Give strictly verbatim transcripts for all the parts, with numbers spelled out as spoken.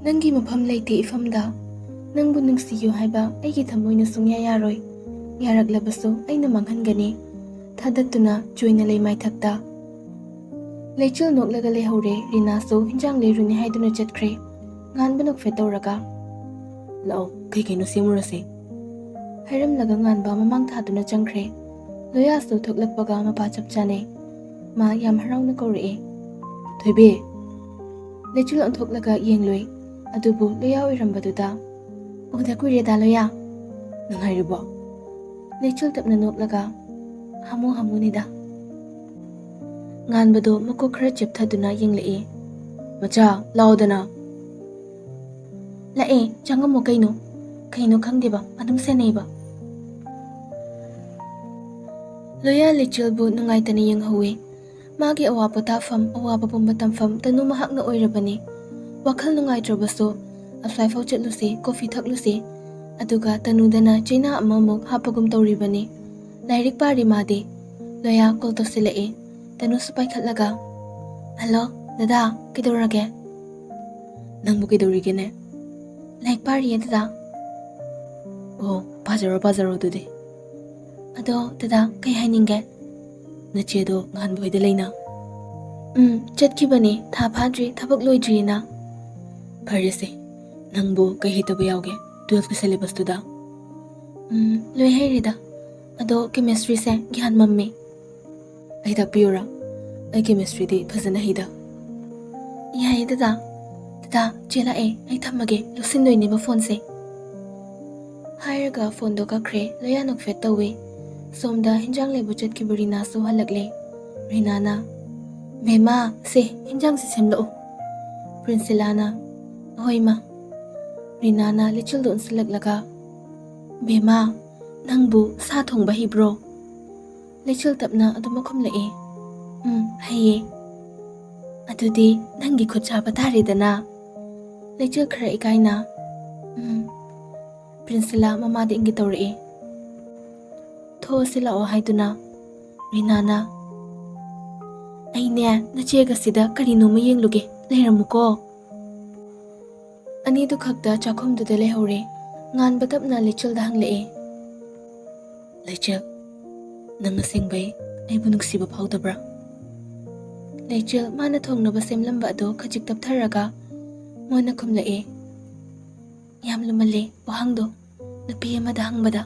"ꯅꯪꯒꯤ ꯃꯐꯝ ꯂꯩꯇꯦ ꯏꯐꯝꯗ꯫ ꯅꯪꯕꯨ ꯅꯨꯡꯁꯤꯌꯨ ꯍꯥꯏꯕ ꯑꯩꯒꯤ ꯊꯃꯣꯏꯅ ꯁꯨꯡꯌꯥ ꯌꯥꯔꯣꯏ꯫ ꯌꯥꯔꯛꯂꯕꯁꯨ ꯑꯩꯅ ꯃꯥꯡꯍꯟꯒꯅꯤ", ꯊꯥꯗꯠꯇꯨꯅ ꯆꯣꯏꯅ ꯂꯩꯃꯥꯏꯊꯛꯇ꯫ ꯂꯩꯆꯤꯜ ꯅꯣꯛꯂꯒ ꯂꯩꯍꯧꯔꯦ꯫ ꯔꯤꯅꯥꯁꯨ ꯍꯤꯟꯖꯥꯡ ꯂꯩꯔꯨꯅꯤ ꯍꯥꯏꯗꯨꯅ ꯆꯠꯈ꯭ꯔꯦ꯫ ꯉꯥꯟꯕ ꯅꯣꯛꯐꯦꯠ ꯇꯧꯔꯒ, "ꯂꯥꯛꯑꯣ, ꯀꯩ ꯀꯩꯅꯣ ꯁꯦꯝꯃꯨꯔꯁꯦ", ꯍꯥꯏꯔꯝꯂꯒ ꯉꯥꯟꯕ ꯃꯃꯥꯡ ꯊꯥꯗꯨꯅ ꯆꯪꯈ꯭ꯔꯦ꯫ ꯂꯣꯌꯥꯁꯨ ꯊꯣꯛꯂꯛꯄꯒ ꯃꯄꯥ ꯆꯞ ꯆꯥꯅꯩ꯫ ꯃꯥ ꯌꯥꯝ ꯍꯔꯥꯎꯅ ꯀꯧꯔꯛꯑꯦ, "ꯊꯣꯏꯕꯤ!" ꯂꯩꯆꯤꯜ ꯑꯣꯟꯊꯣꯛꯂꯒ ꯌꯦꯡꯂꯨꯏ, ꯑꯗꯨꯕꯨ ꯂꯣꯌꯥ ꯑꯣꯏꯔꯝꯕꯗꯨꯗ, "ꯎꯗ ꯀꯨꯏꯔꯦꯗ ꯂꯣꯌꯥ꯫ ꯅꯨꯡꯉꯥꯏꯔꯤꯕꯣ?" ꯂꯩꯆꯤꯜ ꯇꯞꯅ ꯅꯣꯛꯂꯒ, "ꯍꯥꯃꯨ ꯍꯥꯃꯨꯅꯤꯗ"꯫ ꯉꯥꯟꯕꯗꯣ ꯃꯀꯣꯛ ꯈꯔ ꯆꯦꯞꯊꯗꯨꯅ ꯌꯦꯡꯂꯛꯏ꯫ "ꯃꯆꯥ, ꯂꯥꯎꯗꯅ!" "ꯂꯥꯛꯑꯦ, ꯆꯪꯉꯝꯃꯣ ꯀꯩꯅꯣ꯫ ꯀꯩꯅꯣ ꯈꯪꯗꯦꯕ, ꯑꯗꯨꯝ ꯁꯦꯟꯅꯩꯕ"꯫ ꯂꯣꯌꯥ ꯂꯩꯆꯤꯜꯕꯨ ꯅꯨꯡꯉꯥꯏꯇꯅ ꯌꯦꯡꯍꯧꯋꯤ꯫ ꯃꯥꯒꯤ ꯑꯋꯥ ꯄꯣꯊꯥꯐꯝ, ꯑꯋꯥꯕ ꯄꯨꯝꯕ ꯇꯝꯐꯝ ꯇꯅꯨ ꯃꯍꯥꯛꯅ ꯑꯣꯏꯔꯕꯅꯤ꯫ ꯋꯥꯈꯜ ꯅꯨꯡꯉꯥꯏꯇ꯭ꯔꯕꯁꯨ, "ꯑꯁ꯭ꯋꯥꯏꯐꯥꯎ ꯆꯠꯂꯨꯁꯤ, ꯀꯣꯐꯤ ꯊꯛꯂꯨꯁꯤ"꯫ ꯑꯗꯨꯒ ꯇꯅꯨꯗꯅ ꯆꯩꯅꯥ ꯑꯃꯃꯨꯛ ꯍꯥꯞꯄꯒꯨꯝ ꯇꯧꯔꯤꯕꯅꯤ꯫ ꯂꯥꯏꯔꯤꯛ ꯄꯥꯔꯤ ꯃꯥꯗꯤ꯫ ꯂꯣꯌꯥ ꯀꯣꯜ ꯇꯧꯁꯤꯜꯂꯛꯏ꯫ ꯇꯅꯨꯁꯨ ꯄꯥꯏꯈꯠꯂꯒ, "ꯍꯜꯂꯣ, ꯗꯗꯥ, ꯀꯩꯗꯧꯔꯒꯦ?" "ꯅꯪꯕꯨ ꯀꯩꯗꯧꯔꯤꯒꯦꯅꯦ?" "ꯂꯥꯏꯔꯤꯛ ꯄꯥꯔꯤꯌꯦ, ꯗꯗꯥ"꯫ "ꯑꯣ, ꯄꯥꯖꯔꯣ, ꯄꯥꯖꯔꯣ ꯑꯗꯨꯗꯤ꯫ ꯑꯗꯣ, ꯗꯗꯥ, ꯀꯩ ꯍꯥꯏꯅꯤꯡꯒꯦ?" "ꯅꯆꯦꯗꯣ ꯉꯍꯥꯟꯕ ꯍꯣꯏꯗ ꯂꯩꯅ?" "ꯎꯝ, ꯆꯠꯈꯤꯕꯅꯦ, ꯊꯥ ꯐꯥꯗ꯭ꯔꯤ, ꯊꯕꯛ ꯂꯣꯏꯗ꯭ꯔꯤꯌꯦꯅ"꯫ "ꯐꯔꯦꯁꯦ, ꯅꯪꯕꯨ ꯀꯩ ꯍꯩꯇꯕ ꯌꯥꯎꯒꯦ twelfthꯀꯤ syllabusꯇꯨꯗ?" "ꯎꯝ, ꯂꯣꯏ ꯍꯩꯔꯦꯗ꯫ ꯑꯗꯣ chemistryꯁꯦ ꯒ꯭ꯌꯥꯟ ꯃꯝꯃꯦ"꯫ "ꯑꯩ ꯇꯥꯛꯄꯤꯌꯨꯔꯥ? ꯑꯩ chemistryꯗꯤ ꯐꯖꯅ ꯍꯩꯗ"꯫ "ꯌꯥꯏꯌꯦ ꯗꯗꯥ꯫ ꯗꯗꯥ, ꯆꯦ ꯂꯥꯛꯑꯦ, ꯑꯩ ꯊꯝꯃꯒꯦ, ꯂꯧꯁꯤꯟꯗꯣꯏꯅꯦꯕ phoneꯁꯦ"꯫ ꯍꯥꯏꯔꯒ phoneꯗꯣ ꯀꯛꯈ꯭ꯔꯦ꯫ ꯂꯣꯌꯥ ꯅꯣꯛꯐꯦꯠ ꯇꯧꯋꯦ꯫ ꯁꯣꯝꯗ ꯍꯤꯟꯖꯥꯡ ꯂꯩꯕ ꯆꯠꯈꯤꯕ ꯔꯤꯅꯥꯁꯨ ꯍꯜꯂꯛꯂꯦ꯫ ꯔꯤꯅꯥꯅ, "ꯕꯦꯝꯃ, ꯁꯦ, ꯍꯤꯟꯖꯥꯡꯁꯦ ꯁꯦꯝꯂꯛꯎ"꯫ ꯄ꯭ꯔꯤꯟꯁꯤꯂꯥꯅ, "ꯍꯣꯏ, ꯃꯥ"꯫ ꯔꯤꯅꯥꯅ ꯂꯩꯆꯤꯜꯗ ꯑꯣꯟꯁꯤꯜꯂꯛꯂꯒ, "ꯕꯦꯝꯃ, ꯅꯪꯕꯨ ꯁꯥ ꯊꯣꯡꯕ ꯍꯩꯕ꯭ꯔꯣ?" ꯂꯩꯆꯤꯜ ꯇꯞꯅ ꯑꯗꯨꯃꯛ ꯈꯨꯝꯂꯛꯏ, "ꯎꯝ, ꯍꯩꯌꯦ"꯫ "ꯑꯗꯨꯗꯤ ꯅꯪꯒꯤ ꯈꯨꯠ ꯆꯥꯕ ꯇꯥꯔꯦꯗꯅ"꯫ ꯂꯩꯆꯤꯜ ꯈꯔ ꯏꯀꯥꯏꯅ, "ꯎꯝ"꯫ ꯄ꯭ꯔꯤꯟꯁꯤꯂꯥ ꯃꯃꯥꯗ ꯏꯪꯒꯤꯠ ꯇꯧꯔꯛꯏ, "ꯊꯣꯛꯑꯁꯤ ꯂꯥꯛꯑꯣ" ꯍꯥꯏꯗꯨꯅ꯫ ꯔꯤꯅꯥꯅ, "ꯑꯩꯅꯦ, ꯅꯆꯦꯒꯁꯤꯗ ꯀꯔꯤꯅꯣꯃ ꯌꯦꯡꯂꯨꯒꯦ, ꯂꯩꯔꯝꯃꯨꯀꯣ"꯫ ꯑꯅꯤꯗꯨ ꯈꯛꯇ ꯆꯥꯛꯈꯨꯝꯗꯨꯗ ꯂꯩꯍꯧꯔꯦ꯫ ꯉꯥꯟꯕ ꯇꯞꯅ ꯂꯩꯆꯤꯜꯗ ꯍꯪꯂꯛꯑꯦ, "ꯂꯩꯆꯤꯜ, ꯅꯪ ꯑꯁꯦꯡꯕꯩ ꯑꯩꯕꯨ ꯅꯨꯡꯁꯤꯕ ꯐꯥꯎꯗꯕ꯭ꯔꯥ?" ꯂꯩꯆꯤꯜ ꯃꯥꯅ ꯊꯣꯡꯅꯕ ꯁꯦꯝꯂꯝꯕ ꯑꯗꯣ ꯈꯖꯤꯛ ꯇꯞꯊꯔꯒ ꯃꯣꯟꯅ ꯈꯨꯝꯂꯛꯑꯦ, "ꯌꯥꯝ ꯂꯨꯃꯜꯂꯦ ꯋꯥꯍꯪꯗꯣ, ꯅꯨꯄꯤ ꯑꯃꯗ ꯍꯪꯕꯗ꯫"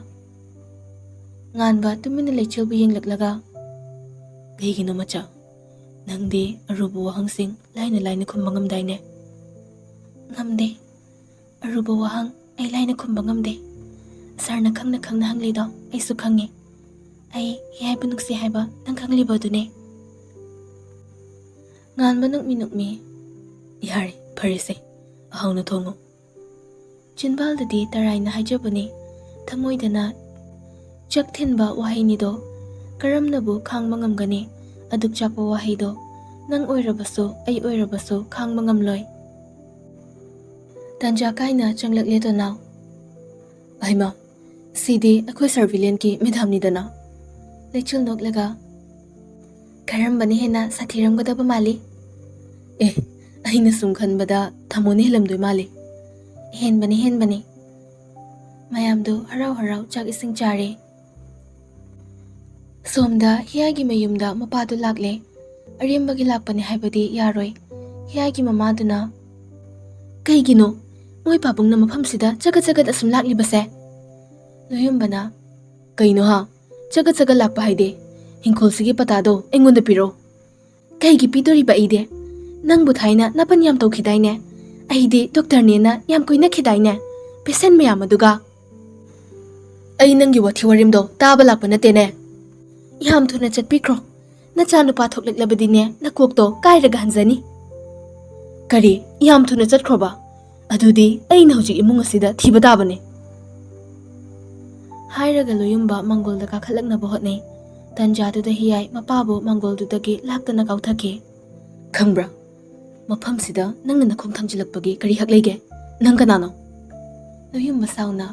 ꯉꯥꯟꯕ ꯇꯨꯃꯤꯟꯅ ꯂꯩꯆꯤꯜꯕꯨ ꯌꯦꯡꯂꯛꯂꯒ, "ꯀꯩꯒꯤꯅꯣ ꯃꯆꯥ? ꯅꯪꯗꯤ ꯑꯔꯨꯕ ꯋꯥꯍꯪꯁꯤꯡ ꯂꯥꯏꯅ ꯂꯥꯏꯅ ꯈꯨꯝꯕ ꯉꯝꯗꯥꯏꯅꯦ?" "ꯉꯝꯗꯦ꯫ ꯑꯔꯨꯕ ꯋꯥꯍꯪ ꯑꯩ ꯂꯥꯏꯅ ꯈꯨꯝꯕ ꯉꯝꯗꯦ꯫ ꯁꯥꯔꯅ ꯈꯪꯅ ꯈꯪꯅ ꯍꯪꯂꯤꯗꯣ ꯑꯩꯁꯨ ꯈꯪꯉꯤ꯫ ꯑꯩ ꯍꯤꯌꯥꯏꯕꯨ ꯅꯨꯡꯁꯤ ꯍꯥꯏꯕ ꯅꯪ ꯈꯪꯂꯤꯕ ꯑꯗꯨꯅꯦ꯫" ꯉꯥꯟꯕ ꯅꯣꯛꯃꯤ ꯅꯣꯛꯃꯤ, "ꯌꯥꯔꯦ, ꯐꯔꯦꯁꯦ, ꯑꯍꯥꯎꯅ ꯊꯣꯡꯉꯨ꯫" ꯆꯤꯟꯕꯥꯜꯗꯗꯤ ꯇꯔꯥꯏꯅ ꯍꯥꯏꯖꯕꯅꯤ, ꯊꯃꯣꯏꯗꯅ ꯆꯥꯛ ꯊꯤꯟꯕ ꯋꯥꯍꯩꯅꯤꯗꯣ꯫ ꯀꯔꯝꯅꯕꯨ ꯈꯥꯡꯕ ꯉꯝꯒꯅꯤ? ꯑꯗꯨꯛ ꯆꯥꯛꯄ ꯋꯥꯍꯩꯗꯣ ꯅꯪ ꯑꯣꯏꯔꯕꯁꯨ, ꯑꯩ ꯑꯣꯏꯔꯕꯁꯨ ꯈꯥꯡꯕ ꯉꯝꯂꯣꯏ꯫ ꯇꯥꯟꯖꯥ ꯀꯥꯏꯅ ꯆꯪꯂꯛꯂꯦ ꯇꯣꯅꯥꯎ꯫ "ꯍꯩꯃꯥ, ꯁꯤꯗꯤ ꯑꯩꯈꯣꯏ ꯁꯔꯚꯤꯂꯦꯟꯒꯤ ꯃꯦꯗꯥꯝꯅꯤꯗꯅ?" ꯂꯩꯆꯤꯜ ꯅꯣꯛꯂꯒ, "ꯀꯔꯝꯕꯅ ꯍꯦꯟꯅ ꯁꯥꯊꯤꯔꯝꯒꯗꯕ ꯃꯥꯜꯂꯤ?" "ꯑꯦ, ꯑꯩꯅ ꯁꯨꯝ ꯈꯟꯕꯗ ꯊꯃꯣꯅ ꯍꯦꯜꯂꯝꯗꯣꯏ ꯃꯥꯜꯂꯤ꯫" "ꯍꯦꯟꯕꯅꯤ, ꯍꯦꯟꯕꯅꯤ꯫" ꯃꯌꯥꯝꯗꯨ ꯍꯔꯥꯎ ꯍꯔꯥꯎ ꯆꯥꯛ ꯏꯁꯤꯡ ꯆꯥꯔꯦ꯫ ꯁꯣꯝꯗ ꯍꯤꯌꯥꯒꯤ ꯃꯌꯨꯝꯗ ꯃꯄꯥꯗꯨ ꯂꯥꯛꯂꯦ꯫ ꯑꯔꯦꯝꯕꯒꯤ ꯂꯥꯛꯄꯅꯤ ꯍꯥꯏꯕꯗꯤ ꯌꯥꯔꯣꯏ꯫ ꯍꯤꯌꯥꯒꯤ ꯃꯃꯥꯗꯨꯅ, "ꯀꯩꯒꯤꯅꯣ ꯃꯣꯏ ꯄꯥꯕꯨꯡꯅ ꯃꯐꯝꯁꯤꯗ ꯆꯒꯠ ꯆꯒꯠ ꯑꯁꯨꯝ ꯂꯥꯛꯂꯤꯕꯁꯦ?" ꯂꯨꯌꯨꯝꯕꯅ, "ꯀꯩꯅꯣ ꯍꯥ? ꯆꯒꯠ ꯆꯒꯠ ꯂꯥꯛꯄ ꯍꯥꯏꯗꯤ? ꯏꯪꯈꯣꯜꯁꯤꯒꯤ ꯄꯇꯥꯗꯣ ꯑꯩꯉꯣꯟꯗ ꯄꯤꯔꯛꯑꯣ꯫" "ꯀꯩꯒꯤ ꯄꯤꯗꯣꯔꯤꯕ ꯑꯩꯗꯤ? ꯅꯪꯕꯨ ꯊꯥꯏꯅ ꯅꯥꯄꯟ ꯌꯥꯝ ꯇꯧꯈꯤꯗꯥꯏꯅꯦ? ꯑꯩꯗꯤ ꯗꯣꯛꯇꯔꯅꯦꯅ ꯌꯥꯝ ꯀꯣꯏꯅꯈꯤꯗꯥꯏꯅꯦ? ꯄꯦꯁꯦꯟ ꯃꯌꯥꯝ ꯑꯗꯨꯒ?" "ꯑꯩ ꯅꯪꯒꯤ ꯋꯥꯊꯤ ꯋꯥꯔꯦꯝꯗꯣ ꯇꯥꯕ ꯂꯥꯛꯄ ꯅꯠꯇꯦꯅꯦ꯫" "ꯌꯥꯝ ꯊꯨꯅ ꯆꯠꯄꯤꯈ꯭ꯔꯣ꯫ ꯅꯆꯥꯅꯨꯄꯥ ꯊꯣꯛꯂꯛꯂꯕꯗꯤꯅꯦ, ꯅꯀꯣꯛꯇꯣ ꯀꯥꯏꯔꯒ ꯍꯟꯖꯅꯤ꯫" "ꯀꯔꯤ? ꯌꯥꯝ ꯊꯨꯅ ꯆꯠꯈ꯭ꯔꯣꯕ? ꯑꯗꯨꯗꯤ ꯑꯩꯅ ꯍꯧꯖꯤꯛ ꯏꯃꯨꯡ ꯑꯁꯤꯗ ꯊꯤꯕ ꯇꯥꯕꯅꯦ꯫" ꯍꯥꯏꯔꯒ ꯂꯣꯌꯨꯝꯕ ꯃꯥꯡꯒꯣꯜꯗ ꯀꯥꯈꯠꯂꯛꯅꯕ ꯍꯣꯠꯅꯩ꯫ ꯇꯟꯖꯥꯗꯨꯗ ꯍꯤꯌꯥꯏ ꯃꯄꯥꯕꯨ ꯃꯥꯡꯒꯣꯜꯗꯨꯗꯒꯤ ꯂꯥꯛꯇꯅ ꯀꯥꯎꯊꯈꯤ꯫ "ꯈꯪꯕ꯭ꯔꯥ, ꯃꯐꯝꯁꯤꯗ ꯅꯪꯅ ꯅꯈꯣꯡ ꯊꯥꯡꯖꯤꯜꯂꯛꯄꯒꯤ ꯀꯔꯤ ꯍꯛ ꯂꯩꯒꯦ? ꯅꯪ ꯀꯅꯥꯅꯣ?" ꯂꯣꯌꯨꯝꯕ ꯁꯥꯎꯅ,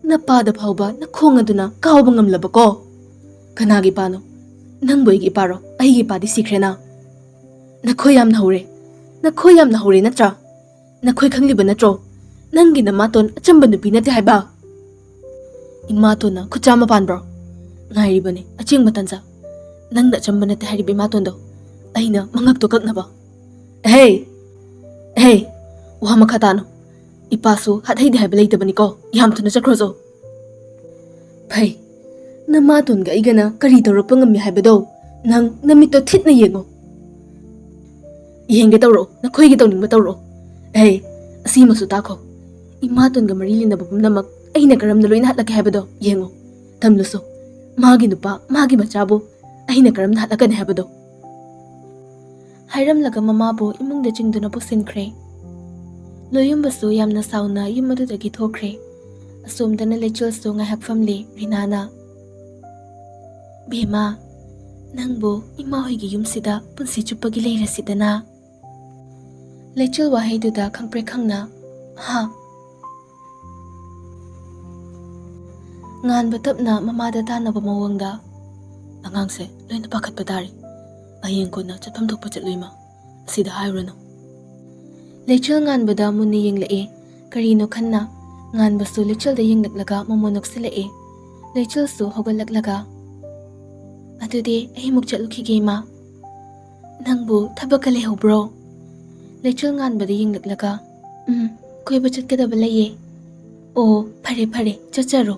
"ꯅꯄꯥꯗ ꯐꯥꯎꯕ ꯅꯈꯣꯡ ꯑꯗꯨꯅ ꯀꯥꯎꯕ ꯉꯝꯂꯕꯀꯣ? ꯀꯅꯥꯒꯤ ꯏꯄꯥꯅꯣ? ꯅꯪꯕꯨ ꯑꯩꯒꯤ ꯏꯄꯥꯔꯣ? ꯑꯩꯒꯤ ꯏꯄꯥꯗꯤ ꯁꯤꯈ꯭ꯔꯦꯅ꯫ ꯅꯈꯣꯏ ꯌꯥꯝꯅ ꯍꯧꯔꯦ, ꯅꯈꯣꯏ ꯌꯥꯝꯅ ꯍꯧꯔꯦ ꯅꯠꯇ꯭ꯔꯥ? ꯅꯈꯣꯏ ꯈꯪꯂꯤꯕ ꯅꯠꯇ꯭ꯔꯣ? ꯅꯪꯒꯤ ꯅꯃꯥꯇꯣꯟ ꯑꯆꯝꯕ ꯅꯨꯄꯤ ꯅꯠꯇꯦ ꯍꯥꯏꯕ꯫ ꯏꯃꯥꯇꯣꯟꯅ ꯈꯨꯠꯆꯥꯝꯃ ꯄꯥꯟꯕ꯭ꯔꯣ? ꯉꯥꯏꯔꯤꯕꯅꯤ ꯑꯆꯦꯡꯕ ꯇꯟꯖꯥ꯫ ꯅꯪꯅ ꯑꯆꯝꯕ ꯅꯠꯇꯦ ꯍꯥꯏꯔꯤꯕ ꯏꯃꯥꯇꯣꯟꯗꯣ ꯑꯩꯅ ꯃꯉꯛꯇꯣ ꯀꯛꯅꯕ꯫ ꯑꯍꯦ! ꯑꯍꯦ! ꯋꯥ ꯃꯈꯥ ꯇꯥꯅꯨ꯫ ꯏꯄꯥꯁꯨ ꯍꯥꯠꯍꯩꯗꯦ ꯍꯥꯏꯕ ꯂꯩꯇꯕꯅꯤꯀꯣ꯫ ꯌꯥꯝ ꯊꯨꯅ ꯆꯠꯈ꯭ꯔꯣꯆꯣ꯫ ꯐꯩ꯫ ꯅꯃꯥꯇꯣꯟꯒ ꯑꯩꯒꯅ ꯀꯔꯤ ꯇꯧꯔꯛꯄ ꯉꯝꯃꯤ ꯍꯥꯏꯕꯗꯣ ꯅꯪ ꯅꯃꯤꯠꯇꯣ ꯊꯤꯠꯅ ꯌꯦꯡꯉꯣ꯫ ꯌꯦꯡꯒꯦ ꯇꯧꯔꯛꯑꯣ, ꯅꯈꯣꯏꯒꯤ ꯇꯧꯅꯤꯡꯕ ꯇꯧꯔꯛꯑꯣ꯫ ꯑꯦ, ꯑꯁꯤꯃꯁꯨ ꯇꯥꯈꯣ꯫ ꯏꯃꯥꯇꯣꯟꯒ ꯃꯔꯤ ꯂꯩꯅꯕ ꯄꯨꯝꯅꯃꯛ ꯑꯩꯅ ꯀꯔꯝꯅ ꯂꯣꯏꯅ ꯍꯥꯠꯂꯛꯀꯦ ꯍꯥꯏꯕꯗꯣ ꯌꯦꯡꯉꯣ꯫ ꯇꯝꯂꯨꯁꯨ꯫ ꯃꯥꯒꯤ ꯅꯨꯄꯥ, ꯃꯥꯒꯤ ꯃꯆꯥꯕꯨ ꯑꯩꯅ ꯀꯔꯝꯅ ꯍꯥꯠꯂꯛꯀꯅꯤ ꯍꯥꯏꯕꯗꯣ꯫ ꯍꯥꯏꯔꯝꯂꯒ ꯃꯃꯥꯕꯨ ꯏꯃꯨꯡꯗ ꯆꯤꯡꯗꯨꯅ ꯄꯨꯁꯤꯟꯈ꯭ꯔꯦ꯫ ꯂꯣꯌꯨꯝꯕꯁꯨ ꯌꯥꯝꯅ ꯁꯥꯎꯅ ꯌꯨꯝ ꯑꯗꯨꯗꯒꯤ ꯊꯣꯛꯈ꯭ꯔꯦ꯫ ꯑꯁꯣꯝꯗꯅ ꯂꯩꯆꯤꯜꯁꯨ ꯉꯥꯏꯍꯥꯛ ꯐꯝꯂꯤ꯫ ꯔꯤꯅꯥꯅ, "ꯕꯦꯝꯃ, ꯅꯪꯕꯨ ꯏꯃꯥ ꯍꯣꯏꯒꯤ ꯌꯨꯝꯁꯤꯗ ꯄꯨꯟꯁꯤ ꯆꯨꯞꯄꯒꯤ ꯂꯩꯔꯁꯤꯗꯅ?" ꯂꯩꯆꯤꯜ ꯋꯥꯍꯩꯗꯨꯗ ꯈꯪꯄ꯭ꯔꯦꯛ ꯈꯪꯅ, "ꯍꯥ?" ꯉꯥꯟꯕ ꯇꯞꯅ ꯃꯃꯥꯗ ꯇꯥꯅꯕ ꯃꯑꯣꯡꯗ, "ꯑꯉꯥꯡꯁꯦ ꯂꯣꯏꯅ ꯄꯥꯈꯠꯄ ꯇꯥꯔꯦ꯫ ꯍꯌꯦꯡ ꯀꯣꯟꯅ ꯆꯠꯐꯝ ꯊꯣꯛꯄ ꯆꯠꯂꯨ ꯏꯃꯥ꯫ ꯑꯁꯤꯗ ꯍꯥꯏꯔꯨꯔꯅꯨ꯫" ꯂꯩꯆꯤꯜ ꯉꯥꯟꯕꯗ ꯃꯨꯟꯅ ꯌꯦꯡꯂꯛꯏ꯫ ꯀꯔꯤꯅꯣ ꯈꯟꯅ ꯉꯥꯟꯕꯁꯨ ꯂꯩꯆꯤꯜꯗ ꯌꯦꯡꯂꯛꯂꯒ ꯃꯃꯣꯟ ꯅꯣꯛꯁꯤꯜꯂꯛꯏ꯫ ꯂꯩꯆꯤꯜꯁꯨ ꯍꯧꯒꯠꯂꯛꯂꯒ, "ꯑꯗꯨꯗꯤ ꯑꯩ ꯑꯃꯨꯛ ꯆꯠꯂꯨꯈꯤꯒꯦ ꯏꯃꯥ꯫ ꯅꯪꯕꯨ ꯊꯕꯛꯀ ꯂꯩꯍꯧꯕ꯭ꯔꯣ?" ꯂꯩꯆꯤꯜ ꯉꯥꯟꯕꯗ ꯌꯦꯡꯂꯛꯂꯒ, "ꯎꯝ, ꯀꯣꯏꯕ ꯆꯠꯀꯗꯕ ꯂꯩꯌꯦ꯫" "ꯑꯣ, ꯐꯔꯦ ꯐꯔꯦ, ꯆꯠꯆꯔꯣ꯫"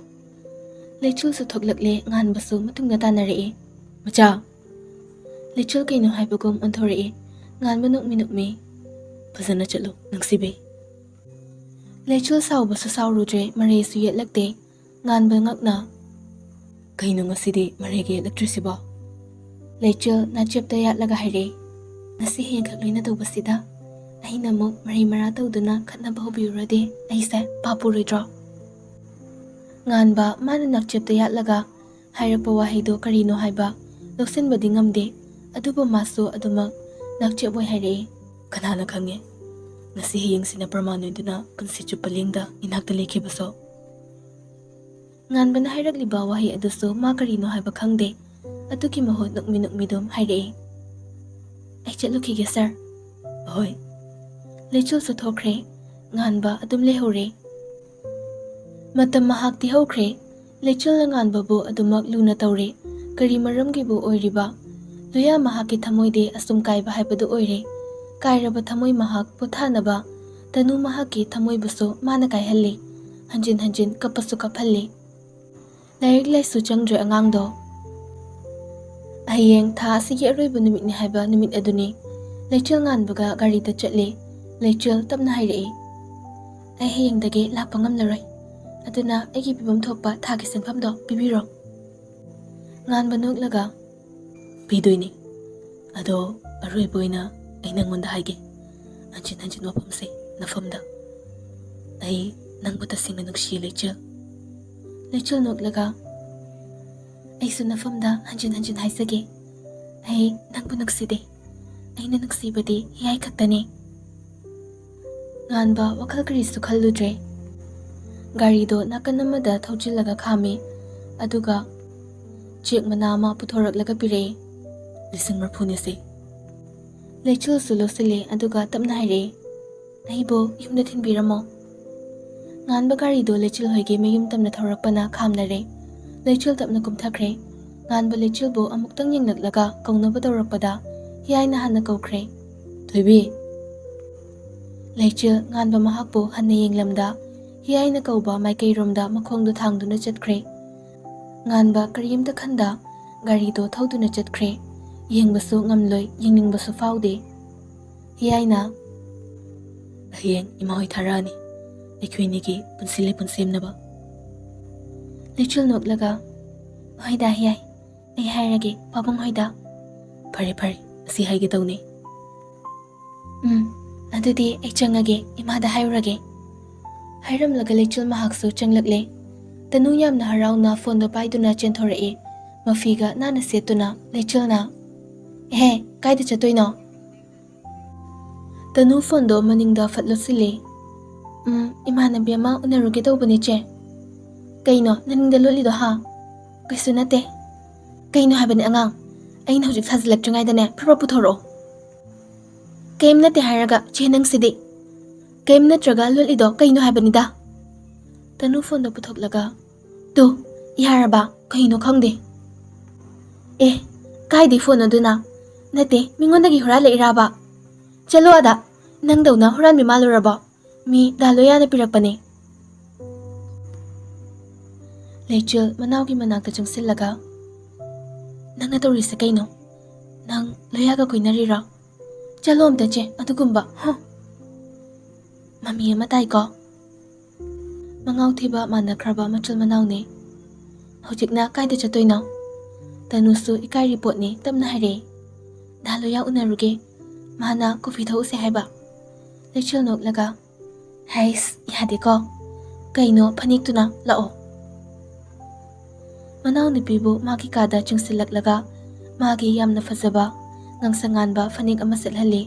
ꯂꯩꯆꯤꯜꯁꯨ ꯊꯣꯛꯂꯛꯂꯦ, ꯉꯥꯟꯕꯁꯨ ꯃꯇꯨꯡꯗ ꯇꯥꯟꯅꯔꯛꯏ꯫ "ꯃꯆꯥ!" ꯂꯩꯆꯤꯜ ꯀꯩꯅꯣ ꯍꯥꯏꯕꯒꯨꯝ ꯑꯣꯟꯊꯣꯔꯛꯏ꯫ ꯉꯥꯟꯕ ꯅꯣꯛꯃꯤ ꯅꯣꯛꯃꯤ, "ꯐꯖꯅ ꯆꯠꯂꯨ, ꯅꯨꯡꯁꯤꯕꯤ꯫" ꯂꯩꯆꯤꯜ ꯁꯥꯎꯕꯁꯨ ꯁꯥꯎꯔꯨꯗ꯭ꯔꯦ, ꯃꯔꯩꯁꯨ ꯌꯦꯠꯂꯛꯇꯦ꯫ ꯉꯥꯟꯕ ꯉꯛꯅ, "ꯀꯩꯅꯣ ꯉꯁꯤꯗꯤ ꯃꯔꯩꯒ ꯌꯦꯠꯂꯛꯇ꯭ꯔꯤꯁꯤꯕꯣ?" ꯂꯩꯆꯤꯜ ꯅꯥꯆꯦꯞꯇ ꯌꯥꯠꯂꯒ ꯍꯥꯏꯔꯛꯏ, "ꯉꯁꯤ ꯍꯌꯦꯡꯈꯛ ꯂꯣꯏꯅ ꯇꯧꯕꯁꯤꯗ ꯑꯩꯅ ꯑꯃꯨꯛ ꯃꯔꯩ ꯃꯔꯥ ꯇꯧꯗꯨꯅ ꯈꯠꯅꯕ ꯍꯧꯕꯤꯔꯨꯔꯗꯤ ꯑꯩꯁꯦ ꯄꯥꯞ ꯄꯨꯔꯣꯏꯗ꯭ꯔꯣ?" ꯉꯥꯟꯕ ꯃꯥꯅ ꯅꯥꯆꯦꯞꯇ ꯌꯥꯠꯂꯒ ꯍꯥꯏꯔꯛꯄ ꯋꯥꯍꯩꯗꯣ ꯀꯔꯤꯅꯣ ꯍꯥꯏꯕ ꯂꯧꯁꯤꯟꯕꯗꯤ ꯉꯝꯗꯦ, ꯑꯗꯨꯕꯨ ꯃꯥꯁꯨ ꯑꯗꯨꯃꯛ ꯅꯥꯛꯆꯦꯞ ꯑꯣꯏ ꯍꯥꯏꯔꯛꯏ꯫ "ꯀꯅꯥꯅ ꯈꯪꯉꯦ, ꯉꯁꯤ ꯍꯌꯦꯡꯁꯤꯅ ꯄ꯭ꯔꯃꯥꯟ ꯑꯣꯏꯗꯨꯅ ꯄꯨꯟꯁꯤ ꯆꯨꯞꯄ ꯂꯦꯡꯗ ꯏꯅꯥꯛꯇ ꯂꯩꯈꯤꯕꯁꯨ?" ꯉꯥꯟꯕꯅ ꯍꯥꯏꯔꯛꯂꯤꯕ ꯋꯥꯍꯩ ꯑꯗꯨꯁꯨ ꯃꯥ ꯀꯔꯤꯅꯣ ꯍꯥꯏꯕ ꯈꯪꯗꯦ꯫ ꯑꯗꯨꯒꯤ ꯃꯍꯨꯠ ꯅꯣꯛꯃꯤ ꯅꯣꯛꯃꯤꯗꯨꯝ ꯍꯥꯏꯔꯛꯏ, "ꯑꯩ ꯆꯠꯂꯨꯈꯤꯒꯦ, ꯁꯥꯔ꯫" "ꯍꯣꯏ꯫" ꯂꯩꯆꯤꯜꯁꯨ ꯊꯣꯛꯈ꯭ꯔꯦ꯫ ꯉꯥꯟꯕ ꯑꯗꯨꯝ ꯂꯩꯍꯧꯔꯦ꯫ ꯃꯇꯝ ꯃꯍꯥꯛꯇꯤ ꯍꯧꯈ꯭ꯔꯦ꯫ ꯂꯩꯆꯤꯜꯅ ꯉꯥꯟꯕꯕꯨ ꯑꯗꯨꯃꯛ ꯂꯨꯅ ꯇꯧꯔꯦ꯫ ꯀꯔꯤ ꯃꯔꯝꯒꯤꯕꯨ ꯑꯣꯏꯔꯤꯕ? ꯂꯨꯌꯥ ꯃꯍꯥꯛꯀꯤ ꯊꯃꯣꯏꯗꯤ ꯑꯁꯨꯝ ꯀꯥꯏꯕ ꯍꯥꯏꯕꯗꯨ ꯑꯣꯏꯔꯦ꯫ ꯀꯥꯏꯔꯕ ꯊꯃꯣꯏ ꯃꯍꯥꯛ ꯄꯣꯊꯥꯅꯕ ꯇꯅꯨ ꯃꯍꯥꯛꯀꯤ ꯊꯃꯣꯏꯕꯨꯁꯨ ꯃꯥꯅ ꯀꯥꯏꯍꯜꯂꯤ꯫ ꯍꯟꯖꯤꯟ ꯍꯟꯖꯤꯟ ꯀꯞꯄꯁꯨ ꯀꯞꯍꯜꯂꯤ꯫ ꯂꯥꯏꯔꯤꯛ ꯂꯥꯏꯁꯨ ꯆꯪꯗ꯭ꯔꯦ ꯑꯉꯥꯡꯗꯣ꯫ ꯍꯌꯦꯡ ꯊꯥ ꯑꯁꯤꯒꯤ ꯑꯔꯣꯏꯕ ꯅꯨꯃꯤꯠꯅꯤ ꯍꯥꯏꯕ ꯅꯨꯃꯤꯠ ꯑꯗꯨꯅꯤ꯫ ꯂꯩꯆꯤꯜ ꯉꯥꯟꯕꯒ ꯒꯥꯔꯤꯗ ꯆꯠꯂꯤ꯫ ꯂꯩꯆꯤꯜ ꯇꯞꯅ ꯍꯥꯏꯔꯛꯏ, "ꯑꯩ ꯍꯌꯦꯡꯗꯒꯤ ꯂꯥꯛꯄ ꯉꯝꯂꯔꯣꯏ꯫ ꯑꯗꯨꯅ ꯑꯩꯒꯤ ꯄꯤꯐꯝ ꯊꯣꯛꯄ ꯊꯥꯒꯤ ꯁꯦꯟꯐꯝꯗꯣ ꯄꯤꯕꯤꯔꯣ꯫" ꯉꯥꯟꯕ ꯅꯣꯛꯂꯒ, "ꯄꯤꯗꯣꯏꯅꯤ꯫ ꯑꯗꯣ ꯑꯔꯣꯏꯕ ꯑꯣꯏꯅ ꯑꯩ ꯅꯪꯉꯣꯟꯗ ꯍꯥꯏꯒꯦ꯫ ꯍꯟꯖꯤꯟ ꯍꯟꯖꯤꯟ ꯋꯥꯐꯝꯁꯦ ꯅꯐꯝꯗ꯫ ꯑꯩ ꯅꯪꯕꯨ ꯇꯁꯦꯡꯅ ꯅꯨꯡꯁꯤꯌꯦ, ꯂꯩꯆꯤꯜ꯫" ꯂꯩꯆꯤꯜ ꯅꯣꯛꯂꯒ, "ꯑꯩꯁꯨ ꯅꯐꯝꯗ ꯍꯟꯖꯤꯟ ꯍꯟꯖꯤꯟ ꯍꯥꯏꯖꯒꯦ, ꯑꯩ ꯅꯪꯕꯨ ꯅꯨꯡꯁꯤꯗꯦ꯫ ꯑꯩꯅ ꯅꯨꯡꯁꯤꯕꯗꯤ ꯍꯤꯌꯥꯏ ꯈꯛꯇꯅꯤ꯫" ꯉꯥꯟꯕ ꯋꯥꯈꯜ ꯀꯔꯤꯁꯨ ꯈꯜꯂꯨꯗ꯭ꯔꯦ꯫ ꯒꯥꯔꯤꯗꯣ ꯅꯥꯀꯟ ꯑꯃꯗ ꯊꯧꯖꯤꯜꯂꯒ ꯈꯥꯝꯃꯤ, ꯑꯗꯨꯒ ꯆꯦꯛ ꯃꯅꯥ ꯑꯃ ꯄꯨꯊꯣꯔꯛꯂꯒ ꯄꯤꯔꯛꯏ꯫ "ꯂꯤꯁꯤꯡ ꯃꯔꯤꯐꯨꯅꯤ ꯁꯦ꯫" ꯂꯩꯆꯤꯜꯁꯨ ꯂꯧꯁꯤꯜꯂꯦ, ꯑꯗꯨꯒ ꯇꯞꯅ ꯍꯥꯏꯔꯛꯏ, "ꯑꯩꯕꯨ ꯌꯨꯝꯗ ꯊꯤꯟꯕꯤꯔꯝꯃꯣ꯫" ꯉꯥꯟꯕ ꯒꯥꯔꯤꯗꯣ ꯂꯩꯆꯤꯜ ꯍꯣꯏꯒꯤ ꯃꯌꯨꯝ ꯇꯝꯅ ꯊꯧꯔꯛꯄꯅ ꯈꯥꯝꯅꯔꯦ꯫ ꯂꯩꯆꯤꯜ ꯇꯞꯅ ꯀꯨꯝꯊꯈ꯭ꯔꯦ꯫ ꯉꯥꯟꯕ ꯂꯩꯆꯤꯜꯕꯨ ꯑꯃꯨꯛꯇꯪ ꯌꯦꯡꯂꯛꯂꯒ ꯀꯧꯅꯕ ꯇꯧꯔꯛꯄꯗ ꯍꯤꯌꯥꯏꯅ ꯍꯥꯟꯅ ꯀꯧꯈ꯭ꯔꯦ꯫ "ꯊꯣꯏꯕꯤ!" ꯂꯩꯆꯤꯜ ꯉꯥꯟꯕ ꯃꯍꯥꯛꯄꯨ ꯍꯟꯅ ꯌꯦꯡꯂꯝꯗ ꯍꯤꯌꯥꯏꯅ ꯀꯧꯕ ꯃꯥꯏꯀꯩꯔꯣꯝꯗ ꯃꯈꯣꯡꯗꯨ ꯊꯥꯡꯗꯨꯅ ꯆꯠꯈ꯭ꯔꯦ꯫ ꯉꯥꯟꯕ ꯀꯔꯤꯝꯇ ꯈꯟꯗ ꯒꯥꯔꯤꯗꯣ ꯊꯧꯗꯨꯅ ꯆꯠꯈ꯭ꯔꯦ꯫ ꯌꯦꯡꯕꯁꯨ ꯉꯝꯂꯣꯏ, ꯌꯦꯡꯅꯤꯡꯕꯁꯨ ꯐꯥꯎꯗꯦ꯫ ꯍꯤꯌꯥꯏꯅ, "ꯍꯌꯦꯡ ꯏꯃꯥ ꯍꯣꯏ ꯊꯥꯔꯛꯑꯅꯤ, ꯑꯩꯈꯣꯏꯅꯤꯒꯤ ꯄꯨꯟꯁꯤ ꯂꯤꯄꯨꯟ ꯁꯦꯝꯅꯕ꯫" ꯂꯩꯆꯤꯜ ꯅꯣꯛꯂꯒ, "ꯍꯣꯏꯗ ꯍꯤꯌꯥꯏ, ꯑꯩ ꯍꯥꯏꯔꯒꯦ ꯄꯥꯕꯨꯡ ꯍꯣꯏꯗ꯫" "ꯐꯔꯦ ꯐꯔꯦ, ꯑꯁꯤ ꯍꯥꯏꯒꯦ ꯇꯧꯅꯤ꯫" "ꯎꯝ, ꯑꯗꯨꯗꯤ ꯑꯩ ꯆꯪꯉꯒꯦ, ꯏꯃꯥꯗ ꯍꯥꯏꯔꯨꯔꯒꯦ꯫" ꯍꯥꯏꯔꯝꯂꯒ ꯂꯩꯆꯤꯜ ꯃꯍꯥꯛꯁꯨ ꯆꯪꯂꯛꯂꯦ꯫ ꯇꯅꯨ ꯌꯥꯝꯅ ꯍꯔꯥꯎꯅ ꯐꯣꯟꯗꯣ ꯄꯥꯏꯗꯨꯅ ꯆꯦꯟꯊꯣꯔꯛꯏ꯫ ꯃꯐꯤꯒ ꯅꯥꯟꯅ ꯁꯦꯠꯇꯨꯅ ꯂꯩꯆꯤꯜꯅ, "ꯑꯦꯍꯦ, ꯀꯥꯏꯗ ꯆꯠꯇꯣꯏꯅꯣ?" ꯇꯅꯨ ꯐꯣꯟꯗꯣ ꯃꯅꯤꯡꯗ ꯐꯠ ꯂꯣꯠꯁꯤꯜꯂꯦ꯫ "ꯎꯝ, ꯏꯃꯥꯟꯅꯕꯤ ꯑꯃ ꯎꯅꯔꯨꯒꯦ ꯇꯧꯕꯅꯦ, ꯆꯦ꯫" "ꯀꯩꯅꯣ ꯅꯅꯤꯡꯗ ꯂꯣꯠꯂꯤꯗꯣ, ꯍꯥ?" "ꯀꯩꯁꯨ ꯅꯠꯇꯦ꯫" "ꯀꯩꯅꯣ ꯍꯥꯏꯕꯅꯦ ꯑꯉꯥꯡ? ꯑꯩꯅ ꯍꯧꯖꯤꯛ ꯁꯥꯖꯤꯜꯂꯛꯇ꯭ꯔꯤꯉꯩꯗꯅꯦ ꯐꯠ ꯐꯠ ꯄꯨꯊꯣꯔꯛꯑꯣ꯫" "ꯀꯩꯝ ꯅꯠꯇꯦ ꯍꯥꯏꯔꯒ, ꯆꯦ ꯅꯪꯁꯤꯗꯤ꯫" ꯀꯩꯝ ꯅꯠꯇ꯭ꯔꯒ ꯂꯣꯠꯂꯤꯗꯣ ꯀꯩꯅꯣ ꯍꯥꯏꯕꯅꯤꯗ꯫ ꯇꯅꯨ ꯐꯣꯟꯗꯣ ꯄꯨꯊꯣꯛꯂꯒ, "ꯇꯨ, ꯌꯥꯔꯕ? ꯀꯩꯅꯣ ꯈꯪꯗꯦ꯫" "ꯑꯦ, ꯀꯥꯏꯗꯩ ꯐꯣꯟ ꯑꯗꯨꯅ? ꯅꯠꯇꯦ, ꯃꯤꯉꯣꯟꯗꯒꯤ ꯍꯨꯔꯥꯜꯂꯛꯏꯔꯕ? ꯆꯠꯂꯣ ꯑꯗ, ꯅꯪꯗꯧꯅ ꯍꯨꯔꯥꯟꯕꯤ ꯃꯥꯜꯂꯨꯔꯕꯣ? ꯃꯤ ꯗꯥ ꯂꯣꯌꯥꯅ ꯄꯤꯔꯛꯄꯅꯦ꯫" ꯂꯩꯆꯤꯜ ꯃꯅꯥꯎꯒꯤ ꯃꯅꯥꯛꯇ ꯆꯪꯁꯤꯜꯂꯒ, "ꯅꯪꯅ ꯇꯧꯔꯤꯁꯦ ꯀꯩꯅꯣ? ꯅꯪ ꯂꯣꯌꯥꯒ ꯀꯣꯏꯅꯔꯤꯔꯣ? ꯆꯠꯂꯣ ꯑꯝꯇ ꯆꯦ, ꯑꯗꯨꯒꯨꯝꯕ, ꯍ?" ꯃꯃꯤ ꯑꯃ ꯇꯥꯏꯀꯣ꯫ ꯃꯉꯥꯎ ꯊꯤꯕ ꯃꯥꯟꯅꯈ꯭ꯔꯕ ꯃꯆꯜ ꯃꯅꯥꯎꯅꯦ꯫ ꯍꯧꯖꯤꯛꯅ ꯀꯥꯏꯗ ꯆꯠꯇꯣꯏꯅꯣ? ꯇꯅꯨꯁꯨ ꯏꯀꯥꯏꯔꯤ ꯄꯣꯠꯅꯤ, ꯇꯞꯅ ꯍꯥꯏꯔꯛꯑꯦ꯫ "ꯗꯥ ꯂꯣꯌꯥ ꯎꯅꯔꯨꯒꯦ꯫ ꯃꯥꯅ ꯀꯣꯐꯤ ꯊꯛꯎꯁꯦ ꯍꯥꯏꯕ꯫" ꯂꯩꯆꯤꯜ ꯅꯣꯛꯂꯒ, "ꯍꯩꯁ, ꯌꯥꯗꯦꯀꯣ꯫ ꯀꯩꯅꯣ ꯐꯅꯦꯛꯇꯨꯅ? ꯂꯥꯛꯑꯣ꯫" ꯃꯅꯥꯎꯅꯨꯄꯤꯕꯨ ꯃꯥꯒꯤ ꯀꯥꯗ ꯆꯪꯁꯤꯜꯂꯛꯂꯒ ꯃꯥꯒꯤ ꯌꯥꯝꯅ ꯐꯖꯕ, ꯉꯥꯡꯁꯪ ꯉꯥꯟꯕ ꯐꯅꯦꯛ ꯑꯃ ꯁꯦꯠꯍꯜꯂꯦ꯫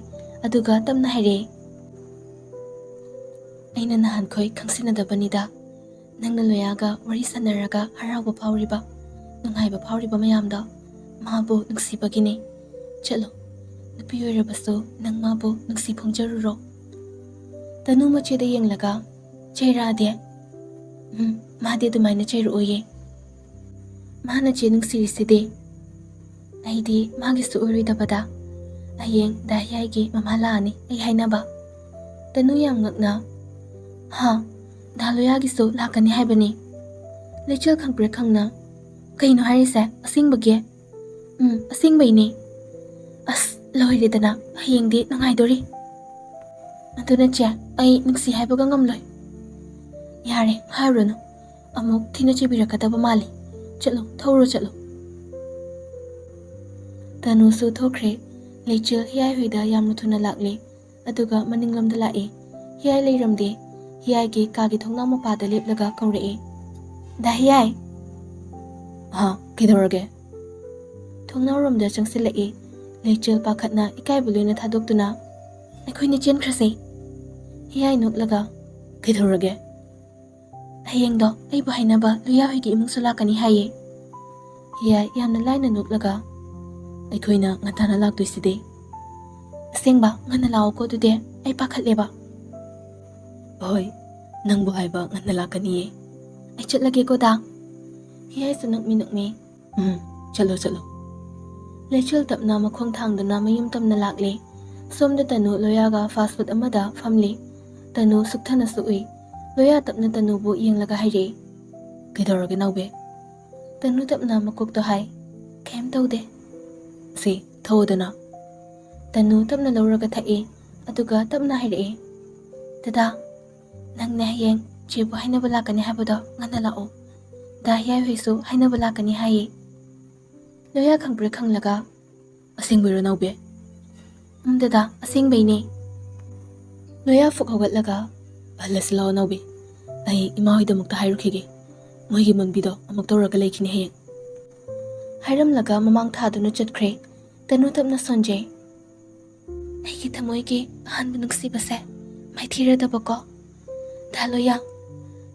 ꯑꯗꯨꯒ ꯇꯞꯅ ꯍꯥꯏꯔꯛꯑꯦ, "ꯑꯩꯅ ꯅꯍꯥꯟꯈꯣꯏ ꯈꯪꯁꯤꯟꯅꯗꯕꯅꯤꯗ꯫ ꯅꯪꯅ ꯂꯣꯌꯥꯒ ꯋꯥꯔꯤ ꯁꯥꯟꯅꯔꯒ ꯍꯔꯥꯎꯕ ꯐꯥꯎꯔꯤꯕ, ꯅꯨꯡꯉꯥꯏꯕ ꯐꯥꯎꯔꯤꯕ ꯃꯌꯥꯝꯗꯣ ꯃꯥꯕꯨ ꯅꯨꯡꯁꯤꯕꯒꯤꯅꯦ꯫ ꯆꯠꯂꯣ, ꯅꯨꯄꯤ ꯑꯣꯏꯔꯕꯁꯨ ꯅꯪ ꯃꯥꯕꯨ ꯅꯨꯡꯁꯤ ꯐꯣꯡꯖꯔꯨꯔꯣ꯫" ꯇꯅꯨ ꯃꯆꯦꯗ ꯌꯦꯡꯂꯒ, "ꯆꯩꯔꯛꯑꯗꯤ?" "ꯎꯝ, ꯃꯥꯗꯤ ꯑꯗꯨꯃꯥꯏꯅ ꯆꯩꯔꯛꯑꯣꯏꯌꯦ꯫ ꯃꯥꯅ ꯆꯦ ꯅꯨꯡꯁꯤꯔꯤꯁꯤꯗꯤ꯫" "ꯑꯩꯗꯤ ꯃꯥꯒꯤꯁꯨ ꯑꯣꯏꯔꯣꯏꯗꯕꯗ꯫ ꯍꯌꯦꯡ ꯗꯥ ꯍꯤꯌꯥꯏꯒꯤ ꯃꯃꯥ ꯂꯥꯛꯑꯅꯤ ꯑꯩ ꯍꯥꯏꯅꯕ꯫" ꯇꯅꯨ ꯌꯥꯝ ꯉꯛꯅ, "ꯍꯥ? ꯗꯥ ꯂꯣꯌꯥꯒꯤꯁꯨ ꯂꯥꯛꯀꯅꯤ ꯍꯥꯏꯕꯅꯤ?" ꯂꯩꯆꯤꯜ ꯈꯪꯄ꯭ꯔꯦꯛ ꯈꯪꯅ, "ꯀꯩꯅꯣ ꯍꯥꯏꯔꯤꯁꯦ? ꯑꯁꯦꯡꯕꯒꯤ?" "ꯎꯝ, ꯑꯁꯦꯡꯕꯩꯅꯦ꯫" "ꯑꯁ, ꯂꯣꯏꯔꯦꯗꯅ, ꯍꯌꯦꯡꯗꯤ ꯅꯨꯡꯉꯥꯏꯗꯣꯔꯤ꯫ ꯑꯗꯨꯅ ꯆꯦ, ꯑꯩ ꯅꯨꯡꯁꯤ ꯍꯥꯏꯕꯒ ꯉꯝꯂꯣꯏ꯫" "ꯌꯥꯔꯦ, ꯍꯥꯏꯔꯨꯔꯅꯨ꯫ ꯑꯃꯨꯛ ꯊꯤꯅ ꯆꯩꯕꯤꯔꯛꯀꯗꯕ ꯃꯥꯜꯂꯤ꯫ ꯆꯠꯂꯣ, ꯊꯧꯔꯣ, ꯆꯠꯂꯣ꯫" ꯇꯅꯨꯁꯨ ꯊꯣꯛꯈ꯭ꯔꯦ꯫ ꯂꯩꯆꯤꯜ ꯍꯤꯌꯥꯏ ꯍꯣꯏꯗ ꯌꯥꯝꯅ ꯊꯨꯅ ꯂꯥꯛꯂꯦ꯫ ꯑꯗꯨꯒ ꯃꯅꯤꯡꯂꯣꯝꯗ ꯂꯥꯛꯑꯦ꯫ ꯍꯤꯌꯥꯏ ꯂꯩꯔꯝꯗꯦ꯫ ꯍꯤꯌꯥꯏꯒꯤ ꯀꯥꯒꯤ ꯊꯣꯡꯅꯥꯎ ꯃꯄꯥꯗ ꯂꯦꯞꯂꯒ ꯀꯧꯔꯛꯑꯦ, "ꯗꯥ ꯍꯤꯌꯥꯏ!" "ꯍꯥ, ꯀꯩꯗꯧꯔꯒꯦ?" ꯊꯣꯡꯅꯥꯎꯔꯣꯝꯗ ꯆꯪꯁꯤꯜꯂꯛꯑꯦ꯫ ꯂꯩꯆꯤꯜ ꯄꯥꯈꯠꯅ ꯏꯀꯥꯏꯕ ꯂꯣꯏꯅ ꯊꯥꯗꯣꯛꯇꯨꯅ, "ꯑꯩꯈꯣꯏꯅꯤ ꯆꯦꯟꯈ꯭ꯔꯁꯦ꯫" ꯍꯤꯌꯥꯏ ꯅꯣꯛꯂꯒ, "ꯀꯩꯗꯧꯔꯒꯦ?" "ꯍꯌꯦꯡꯗꯣ ꯑꯩꯕꯨ ꯍꯥꯏꯅꯕ ꯂꯨꯌꯥ ꯍꯣꯏꯒꯤ ꯏꯃꯨꯡꯁꯨ ꯂꯥꯛꯀꯅꯤ ꯍꯥꯏꯌꯦ꯫" ꯍꯤꯌꯥꯏ ꯌꯥꯝꯅ ꯂꯥꯏꯅ ꯅꯣꯛꯂꯒ, "ꯑꯩꯈꯣꯏꯅ ꯉꯟꯇꯥꯅ ꯂꯥꯛꯇꯣꯏꯁꯤꯗꯤ?" "ꯑꯁꯦꯡꯕ, ꯉꯟꯅ ꯂꯥꯛꯑꯣꯀꯣ ꯑꯗꯨꯗꯤ, ꯑꯩ ꯄꯥꯈꯠꯂꯦꯕ꯫" "ꯑꯍꯣꯏ, ꯅꯪꯕꯨ ꯍꯥꯏꯕ ꯉꯟꯅ ꯂꯥꯛꯀꯅꯤꯌꯦ꯫ ꯑꯩ ꯆꯠꯂꯒꯦꯀꯣ, ꯗꯥ꯫" ꯍꯤꯌꯥꯏꯁꯨ ꯅꯣꯛꯃꯤ ꯅꯣꯛꯃꯤ, "ꯎꯝ, ꯆꯠꯂꯣ, ꯆꯠꯂꯣ꯫" ꯂꯩꯆꯤꯜ ꯇꯞꯅ ꯃꯈꯣꯡ ꯊꯥꯡꯗꯨꯅ ꯃꯌꯨꯝ ꯇꯝꯅ ꯂꯥꯛꯂꯦ꯫ ꯁꯣꯝꯗ ꯇꯅꯨ ꯂꯣꯌꯥꯒ fast food ꯑꯃꯗ ꯐꯝꯂꯤ꯫ ꯇꯅꯨ ꯁꯨꯛꯊꯅꯁꯨ ꯎꯏ꯫ ꯂꯣꯌꯥ ꯇꯞꯅ ꯇꯅꯨꯕꯨ ꯌꯦꯡꯂꯒ ꯍꯥꯏꯔꯛꯏ, "ꯀꯩꯗꯧꯔꯒꯦ, ꯅꯥꯎꯕꯤ?" ꯇꯅꯨ ꯇꯞꯅ ꯃꯀꯣꯛꯇꯣ ꯍꯥꯏ, "ꯀꯩꯝ ꯇꯧꯗꯦ꯫" "ꯁꯤ, ꯊꯛꯑꯣꯗꯅ꯫" ꯇꯅꯨ ꯇꯞꯅ ꯂꯧꯔꯒ ꯊꯛꯏ, ꯑꯗꯨꯒ ꯇꯞꯅ ꯍꯥꯏꯔꯛꯏ, "ꯗꯗꯥ, ꯅꯪꯅ ꯍꯌꯦꯡ ꯆꯦꯕꯨ ꯍꯥꯏꯅꯕ ꯂꯥꯛꯀꯅꯤ ꯍꯥꯏꯕꯗꯣ ꯉꯟꯅ ꯂꯥꯛꯑꯣ꯫ ꯗꯥ ꯍꯤꯌꯥꯏ ꯍꯣꯏꯁꯨ ꯍꯥꯏꯅꯕ ꯂꯥꯛꯀꯅꯤ ꯍꯥꯏꯌꯦ꯫" ꯂꯣꯌꯥ ꯈꯪꯄ꯭ꯔꯦꯛ ꯈꯪꯂꯒ, "ꯑꯁꯦꯡꯕꯩꯔꯣ, ꯅꯥꯎꯕꯤ?" "ꯎꯝ, ꯗꯗꯥ, ꯑꯁꯦꯡꯕꯩꯅꯦ꯫" ꯂꯣꯌꯥ ꯐꯨꯛ ꯍꯧꯒꯠꯂꯒ, "ꯍꯜꯂꯁꯤ ꯂꯥꯛꯑꯣ, ꯅꯥꯎꯕꯤ꯫ ꯑꯩ ꯏꯃꯥ ꯍꯣꯏꯗꯃꯛꯇ ꯍꯥꯏꯔꯨꯈꯤꯒꯦ꯫ ꯃꯣꯏꯒꯤ ꯃꯪꯕꯤꯗꯣ ꯑꯃꯨꯛ ꯇꯧꯔꯒ ꯂꯩꯈꯤꯅꯤ ꯍꯌꯦꯡ꯫" ꯍꯥꯏꯔꯝꯂꯒ ꯃꯃꯥꯡ ꯊꯥꯗꯨꯅ ꯆꯠꯈ꯭ꯔꯦ꯫ ꯇꯅꯨ ꯇꯞꯅ ꯁꯣꯟꯖꯩ꯫ "ꯑꯩꯒꯤ ꯊꯃꯣꯏꯒꯤ ꯑꯍꯥꯟꯕ ꯅꯨꯡꯁꯤꯕꯁꯦ ꯃꯥꯏꯊꯤꯔꯗꯕꯀꯣ꯫ ꯗꯥ ꯂꯣꯌꯥ,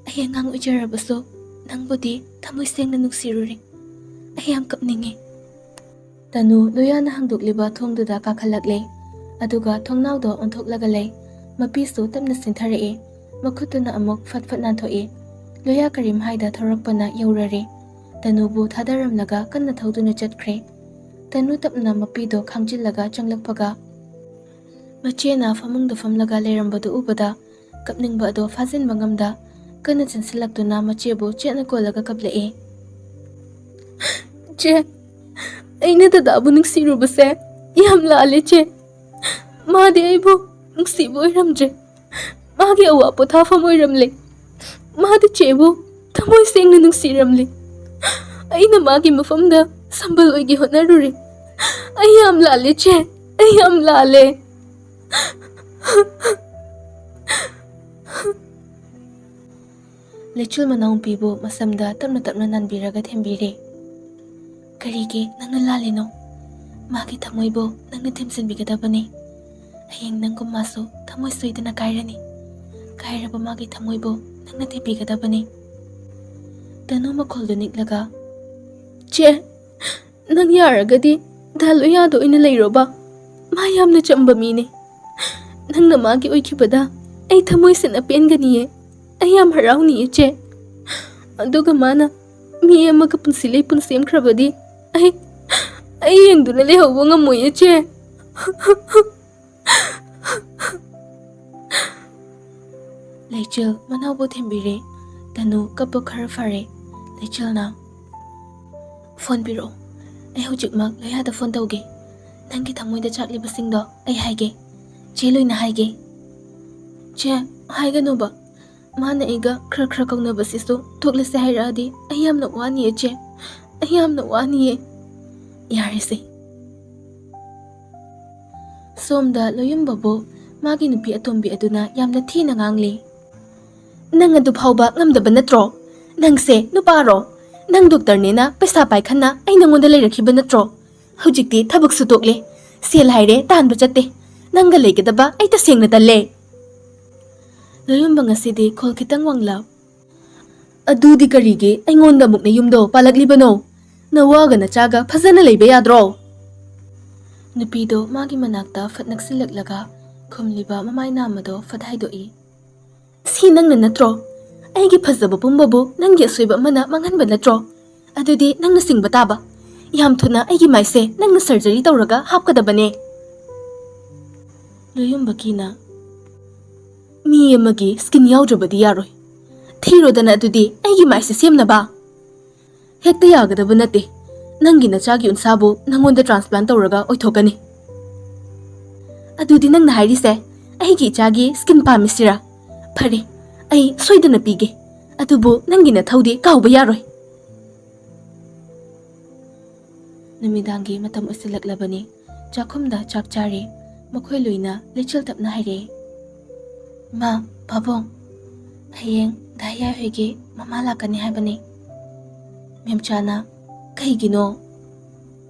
ꯑꯩ ꯑꯉꯥꯡ ꯑꯣꯏꯖꯔꯕꯁꯨ ꯅꯪꯕꯨꯗꯤ ꯊꯃꯣꯏ ꯁꯦꯡꯅ ꯅꯨꯡꯁꯤꯔꯨꯔꯦ꯫ ꯑꯩ ꯌꯥꯝ ꯀꯞꯅꯤꯡꯉꯤ꯫" ꯇꯅꯨ ꯂꯣꯌꯥꯅ ꯍꯥꯡꯗꯣꯛꯂꯤꯕ ꯊꯣꯡꯗꯨꯗ ꯀꯥꯈꯠꯂꯛꯂꯦ, ꯑꯗꯨꯒ ꯊꯣꯡꯅꯥꯎꯗꯣ ꯑꯣꯟꯊꯣꯛꯂꯒ ꯂꯩ꯫ ꯃꯄꯤꯁꯨ ꯇꯞꯅ ꯆꯦꯟꯊꯔꯛꯏ꯫ ꯃꯈꯨꯠꯇꯨꯅ ꯑꯃꯨꯛ ꯐꯠ ꯐꯠ ꯅꯥꯟꯊꯣꯛꯏ꯫ ꯂꯣꯌꯥ ꯀꯔꯤꯝ ꯍꯥꯏꯗ ꯊꯧꯔꯛꯄꯅ ꯌꯧꯔꯔꯦ꯫ ꯇꯅꯨꯕꯨ ꯊꯥꯗꯔꯝꯂꯒ ꯀꯟꯅ ꯊꯧꯗꯨꯅ ꯆꯠꯈ꯭ꯔꯦ꯫ ꯇꯅꯨ ꯇꯞꯅ ꯃꯄꯤꯗꯣ ꯈꯥꯡꯖꯤꯜꯂꯒ ꯆꯪꯂꯛꯄꯒ, ꯃꯆꯦꯅ ꯐꯃꯨꯡꯗ ꯐꯝꯂꯒ ꯂꯩꯔꯝꯕꯗꯨ ꯎꯕꯗ, ꯀꯞꯅꯤꯡꯕ ꯑꯗꯣ ꯐꯥꯖꯤꯟꯕ ꯉꯝꯗ, ꯀꯟꯅ ꯆꯦꯟꯁꯤꯜꯂꯛꯇꯨꯅ ꯃꯆꯦꯕꯨ ꯆꯦꯠꯅ ꯀꯣꯜꯂꯒ ꯀꯞꯂꯛꯏ꯫ "ꯆꯦ, ꯑꯩꯅ ꯗꯗꯥꯕꯨ ꯅꯨꯡꯁꯤꯔꯨꯕꯁꯦ ꯌꯥꯝ ꯂꯥꯜꯂꯦ, ꯆꯦ꯫ ꯃꯥꯗꯤ ꯑꯩꯕꯨ ꯅꯨꯡꯁꯤꯕ ꯑꯣꯏꯔꯝꯗ꯭ꯔꯦ꯫ ꯃꯥꯒꯤ ꯑꯋꯥ ꯄꯣꯊꯥꯐꯝ ꯑꯣꯏꯔꯝꯂꯦ꯫ ꯃꯥꯗꯤ ꯆꯦꯕꯨ ꯊꯃꯣꯏ ꯁꯦꯡꯅ ꯅꯨꯡꯁꯤꯔꯝꯂꯦ꯫ ꯑꯩꯅ ꯃꯥꯒꯤ ꯃꯐꯝꯗ ꯁꯝꯕꯜ ꯑꯣꯏꯒꯦ ꯍꯣꯠꯅꯔꯨꯔꯦ꯫ ꯑꯩ ꯌꯥꯝ ꯂꯥꯜꯂꯦ, ꯆꯦ꯫ ꯑꯩ ꯌꯥꯝ ꯂꯥꯜꯂꯦ꯫" ꯂꯩꯆꯤꯜ ꯃꯅꯥꯎꯅꯨꯄꯤꯕꯨ ꯃꯁꯝꯗ ꯇꯞꯅ ꯇꯞꯅ ꯅꯥꯟꯕꯤꯔꯒ ꯊꯦꯝꯕꯤꯔꯦ꯫ "ꯀꯔꯤꯒꯤ ꯅꯪꯅ ꯂꯥꯜꯂꯤꯅꯣ? ꯃꯥꯒꯤ ꯊꯃꯣꯏꯕꯨ ꯅꯪꯅ ꯊꯦꯝꯖꯤꯟꯕꯤꯒꯗꯕꯅꯤ꯫ ꯍꯌꯦꯡ ꯅꯪꯒꯨꯝ ꯃꯥꯁꯨ ꯊꯃꯣꯏ ꯁꯣꯏꯗꯅ ꯀꯥꯏꯔꯅꯤ꯫ ꯀꯥꯏꯔꯕ ꯃꯥꯒꯤ ꯊꯃꯣꯏꯕꯨ ꯅꯪꯅ ꯊꯦꯝꯕꯤꯒꯗꯕꯅꯤ꯫" ꯇꯅꯨ ꯃꯈꯣꯜꯗꯨ ꯅꯤꯛꯂꯒ, "ꯆꯦ, ꯅꯪ ꯌꯥꯔꯒꯗꯤ ꯗꯥ ꯂꯣꯌꯥꯗ ꯑꯣꯏꯅ ꯂꯩꯔꯣꯕ꯫ ꯃꯥ ꯌꯥꯝꯅ ꯆꯝꯕ ꯃꯤꯅꯦ꯫ ꯅꯪꯅ ꯃꯥꯒꯤ ꯑꯣꯏꯈꯤꯕꯗ ꯑꯩ ꯊꯃꯣꯏ ꯁꯦꯡꯅ ꯄꯦꯟꯒꯅꯤꯌꯦ꯫ ꯑꯩ ꯌꯥꯝ ꯍꯔꯥꯎꯅꯤꯌꯦ, ꯆꯦ꯫ ꯑꯗꯨꯒ ꯃꯥꯅ ꯃꯤ ꯑꯃꯒ ꯄꯨꯟꯁꯤ ꯂꯩꯄꯨꯟ ꯁꯦꯝꯈ꯭ꯔꯕꯗꯤ ꯑꯩ, ꯑꯩ ꯌꯦꯡꯗꯨꯅ ꯂꯩꯍꯧꯕ ꯉꯝꯃꯣꯏꯌꯦ, ꯆꯦ꯫ ꯂꯩꯆꯤꯜ ꯃꯅꯥꯎꯕꯨ ꯊꯦꯝꯕꯤꯔꯦ꯫ ꯇꯅꯨ ꯀꯞꯄ ꯈꯔ ꯐꯔꯦ꯫ ꯂꯩꯆꯤꯜꯅ, "ꯐꯣꯟ ꯄꯤꯔꯛꯑꯣ꯫ ꯑꯩ ꯍꯧꯖꯤꯛꯃꯛ ꯂꯣꯌꯥꯗ ꯐꯣꯟ ꯇꯧꯒꯦ꯫ ꯅꯪꯒꯤ ꯊꯃꯣꯏꯗ ꯆꯥꯛꯂꯤꯕꯁꯤꯡꯗꯣ ꯑꯩ ꯍꯥꯏꯒꯦ꯫ ꯆꯦ ꯂꯣꯏꯅ ꯍꯥꯏꯒꯦ꯫ ꯆꯦ, ꯍꯥꯏꯒꯅꯨꯕ꯫ ꯃꯥꯅ ꯑꯩꯒ ꯈꯔ ꯈꯔ ꯀꯧꯅꯕꯁꯤꯁꯨ ꯊꯣꯛꯂꯁꯦ ꯍꯥꯏꯔꯛꯑꯗꯤ ꯑꯩ ꯌꯥꯝꯅ ꯋꯥꯅꯤꯌꯦ, ꯆꯦ꯫ ꯑꯩ ꯌꯥꯝꯅ ꯋꯥꯅꯤꯌꯦ꯫" ꯌꯥꯔꯦꯁꯦ꯫ ꯁꯣꯝꯗ ꯂꯣꯌꯨꯝꯕꯕꯨ ꯃꯥꯒꯤ ꯅꯨꯄꯤ ꯑꯇꯣꯝꯕꯤ ꯑꯗꯨꯅ ꯌꯥꯝꯅ ꯊꯤꯅ ꯉꯥꯡꯂꯤ꯫ "ꯅꯪ ꯑꯗꯨ ꯐꯥꯎꯕ ꯉꯝꯗꯕ ꯅꯠꯇ꯭ꯔꯣ? ꯅꯪꯁꯦ ꯅꯨꯄꯥꯔꯣ? ꯅꯪ ꯗꯣꯛꯇꯔꯅꯦꯅ ꯄꯩꯁꯥ ꯄꯥꯏꯈꯟꯅ ꯑꯩ ꯅꯪꯉꯣꯟꯗ ꯂꯩꯔꯛꯈꯤꯕ ꯅꯠꯇ꯭ꯔꯣ? ꯍꯧꯖꯤꯛꯇꯤ ꯊꯕꯛꯁꯨ ꯇꯣꯛꯂꯦ, ꯁꯦꯜ ꯍꯥꯏꯔꯦ ꯇꯥꯟꯕ ꯆꯠꯇꯦ꯫ ꯅꯪꯒ ꯂꯩꯒꯗꯕ ꯑꯩ ꯇꯁꯦꯡꯅ ꯇꯜꯂꯦ꯫" ꯂꯣꯌꯨꯝꯕ ꯉꯁꯤꯗꯤ ꯈꯣꯜ ꯈꯤꯇꯪ ꯋꯥꯡꯂꯞ꯫ "ꯑꯗꯨꯗꯤ ꯀꯔꯤꯒꯤ ꯑꯩꯉꯣꯟꯗ ꯑꯃꯨꯛ ꯅꯌꯨꯝꯗꯣ ꯄꯥꯜꯂꯛꯂꯤꯕꯅꯣ? ꯅꯋꯥꯒ ꯅꯆꯥꯒ ꯐꯖꯅ ꯂꯩꯕ ꯌꯥꯗ꯭ꯔꯣ?" ꯅꯨꯄꯤꯗꯣ ꯃꯥꯒꯤ ꯃꯅꯥꯛꯇ ꯐꯠ ꯅꯛꯁꯤꯜꯂꯛꯂꯒ ꯈꯨꯝꯂꯤꯕ ꯃꯃꯥꯏ ꯅꯥꯝꯃꯗꯣ ꯐꯠ ꯍꯥꯏꯗꯣꯛꯏ꯫ "ꯁꯤ ꯅꯪꯅ ꯅꯠꯇ꯭ꯔꯣ? ꯑꯩꯒꯤ ꯐꯖꯕ ꯄꯨꯝꯕꯕꯨ ꯅꯪꯒꯤ ꯑꯁꯣꯏꯕ ꯑꯃꯅ ꯃꯥꯡꯍꯟꯕ ꯅꯠꯇ꯭ꯔꯣ? ꯑꯗꯨꯗꯤ ꯅꯪꯅ ꯁꯤꯡꯕ ꯇꯥꯕ꯫ ꯌꯥꯝ ꯊꯨꯅ ꯑꯩꯒꯤ ꯃꯥꯏꯁꯦ ꯅꯪꯅ ꯁꯔꯖꯔꯤ ꯇꯧꯔꯒ ꯍꯥꯞꯀꯗꯕꯅꯦ꯫" ꯂꯣꯌꯨꯝꯕ ꯀꯤꯅ, "ꯃꯤ ꯑꯃꯒꯤ ꯁ꯭ꯀꯤꯟ ꯌꯥꯎꯗ꯭ꯔꯕꯗꯤ ꯌꯥꯔꯣꯏ꯫ ꯊꯤꯔꯣꯗꯅ ꯑꯗꯨꯗꯤ ꯑꯩꯒꯤ ꯃꯥꯏꯁꯦ ꯁꯦꯝꯅꯕ꯫" "ꯍꯦꯛꯇ ꯌꯥꯒꯗꯕ ꯅꯠꯇꯦ꯫ ꯅꯪꯒꯤ ꯅꯆꯥꯒꯤ ꯎꯟꯁꯥꯕꯨ ꯅꯪꯉꯣꯟꯗ ꯇ꯭ꯔꯥꯟꯁꯄ꯭ꯂꯥꯟ ꯇꯧꯔꯒ ꯑꯣꯏꯊꯣꯛꯀꯅꯤ꯫" "ꯑꯗꯨꯗꯤ ꯅꯪꯅ ꯍꯥꯏꯔꯤꯁꯦ ꯑꯩꯒꯤ ꯏꯆꯥꯒꯤ ꯁ꯭ꯀꯤꯟ ꯄꯥꯝꯃꯤꯁꯤꯔꯥ? ꯐꯔꯦ, ꯑꯩ ꯁꯣꯏꯗꯅ ꯄꯤꯒꯦ꯫ ꯑꯗꯨꯕꯨ ꯅꯪꯒꯤ ꯅꯊꯧꯗꯤ ꯀꯥꯎꯕ ꯌꯥꯔꯣꯏ꯫" ꯅꯨꯃꯤꯗꯥꯡꯒꯤ ꯃꯇꯝ ꯑꯣꯏꯁꯤꯜꯂꯛꯂꯕꯅꯤ꯫ ꯆꯥꯛꯈꯨꯝꯗ ꯆꯥꯛ ꯆꯥꯔꯤ꯫ ꯃꯈꯣꯏ ꯂꯣꯏꯅ ꯂꯩꯆꯤꯜ ꯇꯞꯅ ꯍꯥꯏꯔꯛꯏ, "ꯏꯃꯥ, ꯄꯥꯕꯨꯡ, ꯍꯌꯦꯡ ꯗꯥ ꯍꯤꯌꯥꯏ ꯍꯣꯏꯒꯤ ꯃꯃꯥ ꯂꯥꯛꯀꯅꯤ ꯍꯥꯏꯕꯅꯤ꯫" ꯃꯦꯝꯆꯥꯅ, "ꯀꯩꯒꯤꯅꯣ?"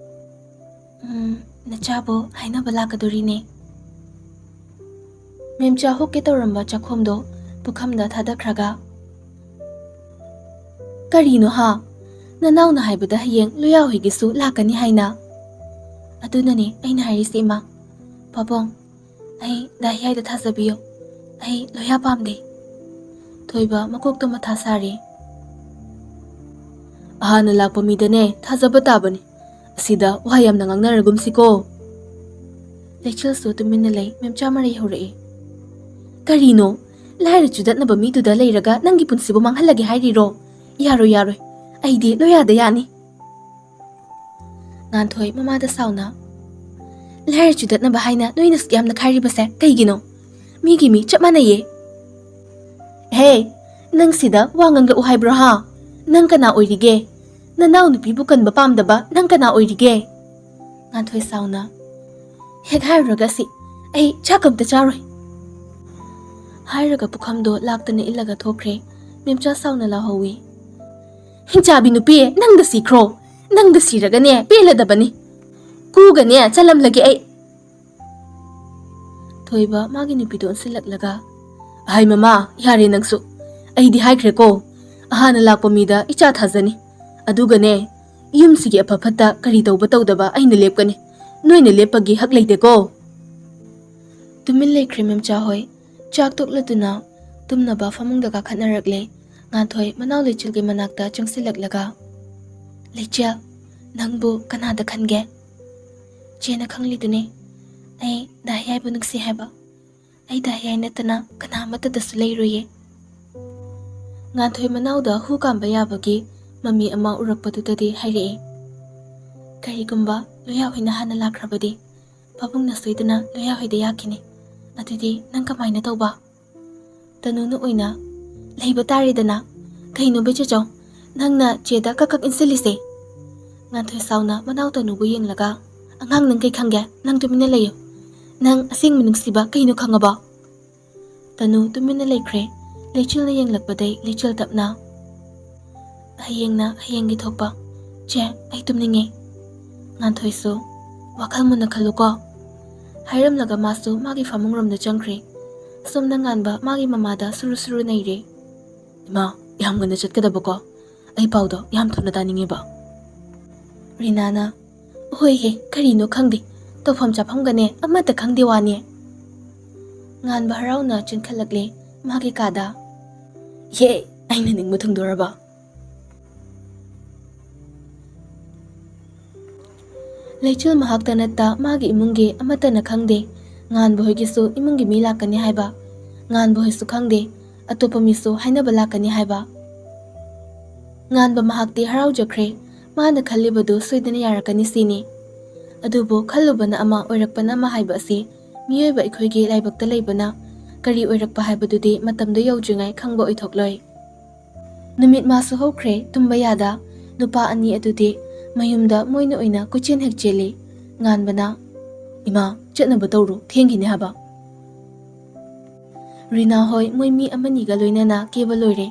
"ꯎꯝ, ꯅꯆꯥꯕꯨ ꯍꯥꯏꯅꯕ ꯂꯥꯛꯀꯗꯣꯔꯤꯅꯦ꯫" ꯃꯦꯝꯆꯥ ꯍꯨꯛꯀꯦ ꯇꯧꯔꯝꯕ ꯆꯥꯛꯈꯨꯝꯗꯣ ꯄꯨꯈꯝꯗ ꯊꯥꯗꯈ꯭ꯔꯒ, "ꯀꯔꯤꯅꯣ ꯍꯥ? ꯅꯅꯥꯎꯅ ꯍꯥꯏꯕꯗ ꯍꯌꯦꯡ ꯂꯨꯌꯥ ꯍꯣꯏꯒꯤꯁꯨ ꯂꯥꯛꯀꯅꯤ ꯍꯥꯏꯅ?" "ꯑꯗꯨꯅꯅꯦ ꯑꯩꯅ ꯍꯥꯏꯔꯤꯁꯦ, ꯏꯃꯥ꯫ ꯄꯥꯕꯨꯡ, ꯑꯩ ꯗꯥ ꯍꯤꯌꯥꯏꯗ ꯊꯥꯖꯕꯤꯌꯨ꯫ "ꯑꯩ ꯂꯣꯌꯥ ꯄꯥꯝꯗꯦ꯫" ꯊꯣꯏꯕ ꯃꯀꯣꯛꯇꯣ ꯃꯊꯥ ꯁꯥꯔꯦ꯫ "ꯑꯍꯥꯟꯅ ꯂꯥꯛꯄ ꯃꯤꯗꯅꯦ ꯊꯥꯖꯕ ꯇꯥꯕꯅꯤ꯫ ꯑꯁꯤꯗ ꯋꯥ ꯌꯥꯝꯅ ꯉꯥꯡꯅꯔꯒꯨꯝꯁꯤꯀꯣ꯫" ꯂꯩꯆꯤꯜꯁꯨ ꯇꯨꯃꯤꯟꯅ ꯂꯩ꯫ ꯃꯦꯝꯆꯥ ꯃꯔꯩ ꯍꯧꯔꯛꯏ꯫ "ꯀꯔꯤꯅꯣ? ꯂꯥꯏꯔ ꯆꯨꯗꯠꯅꯕ ꯃꯤꯗꯨꯗ ꯂꯩꯔꯒ ꯅꯪꯒꯤ ꯄꯨꯟꯁꯤꯕꯨ ꯃꯥꯡꯍꯜꯂꯒꯦ ꯍꯥꯏꯔꯤꯔꯣ? ꯌꯥꯔꯣꯏ, ꯌꯥꯔꯣꯏ꯫ ꯑꯩꯗꯤ ꯂꯣꯌꯥꯗ ꯌꯥꯅꯤ꯫" ꯉꯥꯟꯊꯣꯏ ꯃꯃꯥꯗ ꯁꯥꯎꯅ, "ꯂꯥꯏꯔ ꯆꯨꯗꯠꯅꯕ ꯍꯥꯏꯅ ꯅꯣꯏꯅ ꯑꯁꯨꯛ ꯌꯥꯝꯅ ꯈꯥꯏꯔꯤꯕꯁꯦ ꯀꯩꯒꯤꯅꯣ? ꯃꯤꯒꯤ ꯃꯤ ꯆꯞ ꯃꯥꯟꯅꯩꯌꯦ꯫" "ꯍꯦ, ꯅꯪ ꯁꯤꯗ ꯋꯥ ꯉꯥꯡꯂꯛꯎ ꯍꯥꯏꯕ꯭ꯔꯣ ꯍꯥ? ꯅꯪ ꯀꯅꯥ ꯑꯣꯏꯔꯤꯒꯦ? ꯅꯅꯥꯎ ꯅꯨꯄꯤꯕꯨ ꯀꯟꯕ ꯄꯥꯝꯗꯕ ꯅꯪ ꯀꯅꯥ ꯑꯣꯏꯔꯤꯒꯦ?" ꯉꯥꯟꯊꯣꯏ ꯁꯥꯎꯅ, "ꯍꯦꯛ ꯍꯥꯏꯔꯨꯔꯒ ꯁꯤ, ꯑꯩ ꯆꯥꯛ ꯑꯝꯇ ꯆꯥꯔꯣꯏ꯫" ꯍꯥꯏꯔꯒ ꯄꯨꯈꯝꯗꯣ ꯂꯥꯛꯇꯅ ꯏꯜꯂꯒ ꯊꯣꯛꯈ꯭ꯔꯦ꯫ ꯃꯦꯝꯆꯥ ꯁꯥꯎꯅ ꯂꯥꯎꯍꯧꯋꯤ꯫ "ꯍꯤꯡꯆꯥꯕꯤ ꯅꯨꯄꯤ, ꯅꯪꯗ ꯁꯤꯈ꯭ꯔꯣ꯫ ꯅꯪꯗ ꯁꯤꯔꯒꯅꯦ ꯄꯦꯜꯂꯗꯕꯅꯤ꯫ ꯀꯨꯒꯅꯦ ꯆꯜꯂꯝꯂꯒꯦ ꯑꯩ꯫" ꯊꯣꯏꯕ ꯃꯥꯒꯤ ꯅꯨꯄꯤꯗꯣ ꯑꯣꯟꯁꯤꯜꯂꯛꯂꯒ, "ꯑꯍꯩ ꯃꯃꯥ, ꯌꯥꯔꯦ ꯅꯪꯁꯨ꯫ ꯑꯩꯗꯤ ꯍꯥꯏꯈ꯭ꯔꯦꯀꯣ, ꯑꯍꯥꯟꯅ ꯂꯥꯛꯄ ꯃꯤꯗ ꯏꯆꯥ ꯊꯥꯖꯅꯤ꯫ ꯑꯗꯨꯒꯅꯦ, ꯌꯨꯝꯁꯤꯒꯤ ꯑꯐ ꯐꯠꯇ ꯀꯔꯤ ꯇꯧꯕ ꯇꯧꯗꯕ ꯑꯩꯅ ꯂꯦꯞꯀꯅꯤ꯫ ꯅꯣꯏꯅ ꯂꯦꯞꯄꯒꯤ ꯍꯛ ꯂꯩꯇꯦꯀꯣ꯫" ꯇꯨꯃꯤꯟ ꯂꯩꯈ꯭ꯔꯦ ꯃꯦꯝꯆꯥ ꯍꯣꯏ꯫ ꯆꯥꯛ ꯇꯣꯛꯂꯗꯨꯅ ꯇꯨꯝꯅꯕ ꯐꯃꯨꯡꯗ ꯀꯥꯈꯠꯅꯔꯛꯂꯦ꯫ ꯉꯥꯟꯊꯣꯏ ꯃꯅꯥꯎ ꯂꯩꯆꯤꯜꯒꯤ ꯃꯅꯥꯛꯇ ꯆꯪꯁꯤꯜꯂꯛꯂꯒ, "ꯂꯩꯆꯤꯜ, ꯅꯪꯕꯨ ꯀꯅꯥꯗ ꯈꯟꯒꯦ?" "ꯆꯦꯅ ꯈꯪꯂꯤꯗꯨꯅꯤ꯫ ꯑꯩ ꯗꯥ ꯍꯤꯌꯥꯏꯕꯨ ꯅꯨꯡꯁꯤ ꯍꯥꯏꯕ꯫ ꯑꯩ ꯗꯥ ꯍꯤꯌꯥꯏ ꯅꯠꯇꯅ ꯀꯅꯥ ꯑꯃꯠꯇꯗꯁꯨ ꯂꯩꯔꯣꯏꯌꯦ꯫" ꯉꯥꯟꯊꯣꯏ ꯃꯅꯥꯎꯗ ꯍꯨ ꯀꯥꯝꯕ ꯌꯥꯕꯒꯤ ꯃꯃꯤ ꯑꯃ ꯎꯔꯛꯄꯗꯨꯗꯗꯤ ꯍꯥꯏꯔꯛꯑꯦ, "ꯀꯔꯤꯒꯨꯝꯕ ꯂꯣꯌꯥ ꯍꯣꯏꯅ ꯍꯥꯟꯅ ꯂꯥꯛꯈ꯭ꯔꯕꯗꯤ ꯄꯥꯕꯨꯡꯅ ꯁꯣꯏꯗꯅ ꯂꯣꯌꯥ ꯍꯣꯏꯗ ꯌꯥꯈꯤꯅꯤ꯫ ꯑꯗꯨꯗꯤ ꯅꯪ ꯀꯃꯥꯏꯅ ꯇꯧꯕ?" ꯇꯅꯨꯅ ꯑꯣꯏꯅ, "ꯂꯩꯕ ꯇꯥꯔꯦꯗꯅ꯫ ꯀꯩꯅꯣ ꯕꯦꯆꯦꯆꯧ, ꯅꯪꯅ ꯆꯦꯗ ꯀꯛ ꯀꯛ ꯏꯟꯁꯤꯜꯂꯤꯁꯦ?" ꯉꯥꯟꯊꯣꯏ ꯁꯥꯎꯅ ꯃꯅꯥꯎ ꯇꯅꯨꯕꯨ ꯌꯦꯡꯂꯒ, "ꯑꯉꯥꯡ, ꯅꯪ ꯀꯩ ꯈꯪꯒꯦ? ꯅꯪ ꯇꯨꯃꯤꯟꯅ ꯂꯩꯌꯨ꯫ ꯅꯪ ꯑꯁꯦꯡꯕ ꯅꯨꯡꯁꯤꯕ ꯀꯩꯅꯣ ꯈꯪꯉꯕꯣ?" ꯇꯅꯨ ꯇꯨꯃꯤꯟꯅ ꯂꯩꯈ꯭ꯔꯦ꯫ ꯂꯩꯆꯤꯜꯅ ꯌꯦꯡꯂꯛꯄꯗꯩ ꯂꯩꯆꯤꯜ ꯇꯞꯅ, "ꯍꯌꯦꯡꯅ ꯍꯌꯦꯡꯒꯤ ꯊꯣꯛꯄ꯫ ꯆꯦ, ꯑꯩ ꯇꯨꯝꯅꯤꯡꯉꯦ꯫" ꯉꯥꯟꯊꯣꯏꯁꯨ, "ꯋꯥꯈꯜ ꯃꯨꯟꯅ ꯈꯜꯂꯨꯀꯣ꯫" ꯍꯥꯏꯔꯝꯂꯒ ꯃꯥꯁꯨ ꯃꯥꯒꯤ ꯐꯃꯨꯡꯔꯣꯝꯗ ꯆꯪꯈ꯭ꯔꯦ꯫ ꯁꯣꯝꯗ ꯉꯥꯟꯕ ꯃꯥꯒꯤ ꯃꯃꯥꯗ ꯁꯨꯔꯨ ꯁꯨꯔꯨ ꯅꯩꯔꯦ꯫ "ꯏꯃꯥ, ꯌꯥꯝ ꯉꯟꯅ ꯆꯠꯀꯗꯕꯀꯣ꯫ ꯑꯩ ꯄꯥꯎꯗꯣ ꯌꯥꯝ ꯊꯨꯅ ꯇꯥꯅꯤꯡꯉꯦꯕ꯫" ꯔꯤꯅꯥꯅ, "ꯍꯣꯏꯍꯦ, ꯀꯔꯤꯅꯣ ꯈꯪꯗꯦ꯫ ꯇꯧꯐꯝ ꯆꯥꯐꯝꯒꯅꯦ ꯑꯃꯠꯇ ꯈꯪꯗꯦ ꯋꯥꯅꯦ꯫" ꯉꯥꯟꯕ ꯍꯔꯥꯎꯅ ꯆꯦꯟꯈꯠꯂꯛꯂꯦ ꯃꯥꯒꯤ ꯀꯥꯗ꯫ "ꯌꯦ, ꯑꯩꯅ ꯅꯤꯡꯕ ꯊꯨꯡꯗꯣꯔꯕ!" ꯂꯩꯆꯤꯜ ꯃꯍꯥꯛꯇ ꯅꯠꯇ ꯃꯥꯒꯤ ꯏꯃꯨꯡꯒꯤ ꯑꯃꯠꯇꯅ ꯈꯪꯗꯦ ꯉꯥꯟꯕ ꯍꯣꯏꯒꯤꯁꯨ ꯏꯃꯨꯡꯒꯤ ꯃꯤ ꯂꯥꯛꯀꯅꯤ ꯍꯥꯏꯕ꯫ ꯉꯥꯟꯕ ꯍꯣꯏꯁꯨ ꯈꯪꯗꯦ ꯑꯇꯣꯞꯄ ꯃꯤꯁꯨ ꯍꯥꯏꯅꯕ ꯂꯥꯛꯀꯅꯤ ꯍꯥꯏꯕ꯫ ꯉꯥꯟꯕ ꯃꯍꯥꯛꯇꯤ ꯍꯔꯥꯎꯖꯈ꯭ꯔꯦ꯫ ꯃꯥꯅ ꯈꯜꯂꯤꯕꯗꯨ ꯁꯣꯏꯗꯅ ꯌꯥꯔꯛꯀꯅꯤ ꯁꯤꯅꯤ꯫ ꯑꯗꯨꯕꯨ ꯈꯜꯂꯨꯕꯅ ꯑꯃ, ꯑꯣꯏꯔꯛꯄꯅ ꯑꯃ ꯍꯥꯏꯕ ꯑꯁꯤ ꯃꯤꯑꯣꯏꯕ ꯑꯩꯈꯣꯏꯒꯤ ꯂꯥꯏꯕꯛꯇ ꯂꯩꯕꯅ꯫ ꯀꯔꯤ ꯑꯣꯏꯔꯛꯄ ꯍꯥꯏꯕꯗꯨꯗꯤ ꯃꯇꯝꯗꯨ ꯌꯧꯗ꯭ꯔꯤꯉꯩ ꯈꯪꯕ ꯑꯣꯏꯊꯣꯛꯂꯣꯏ꯫ ꯅꯨꯃꯤꯠ ꯃꯥꯁꯨ ꯍꯧꯈ꯭ꯔꯦ, ꯇꯨꯝꯕ ꯌꯥꯗ꯫ ꯅꯨꯄꯥ ꯑꯅꯤ ꯑꯗꯨꯗꯤ ꯃꯌꯨꯝꯗ ꯃꯣꯏꯅ ꯑꯣꯏꯅ ꯀꯣꯏꯆꯦꯟ ꯍꯦꯛ ꯆꯦꯜꯂꯤ꯫ ꯉꯥꯟꯕꯅ, "ꯏꯃꯥ, ꯆꯠꯅꯕ ꯇꯧꯔꯣ, ꯊꯦꯡꯈꯤꯅꯤ ꯍꯥꯏꯕ꯫" ꯔꯤꯅꯥ ꯍꯣꯏ ꯃꯣꯏ ꯃꯤ ꯑꯃꯅꯤꯒ ꯂꯣꯏꯅꯅ ꯀꯦꯕ ꯂꯣꯏꯔꯦ꯫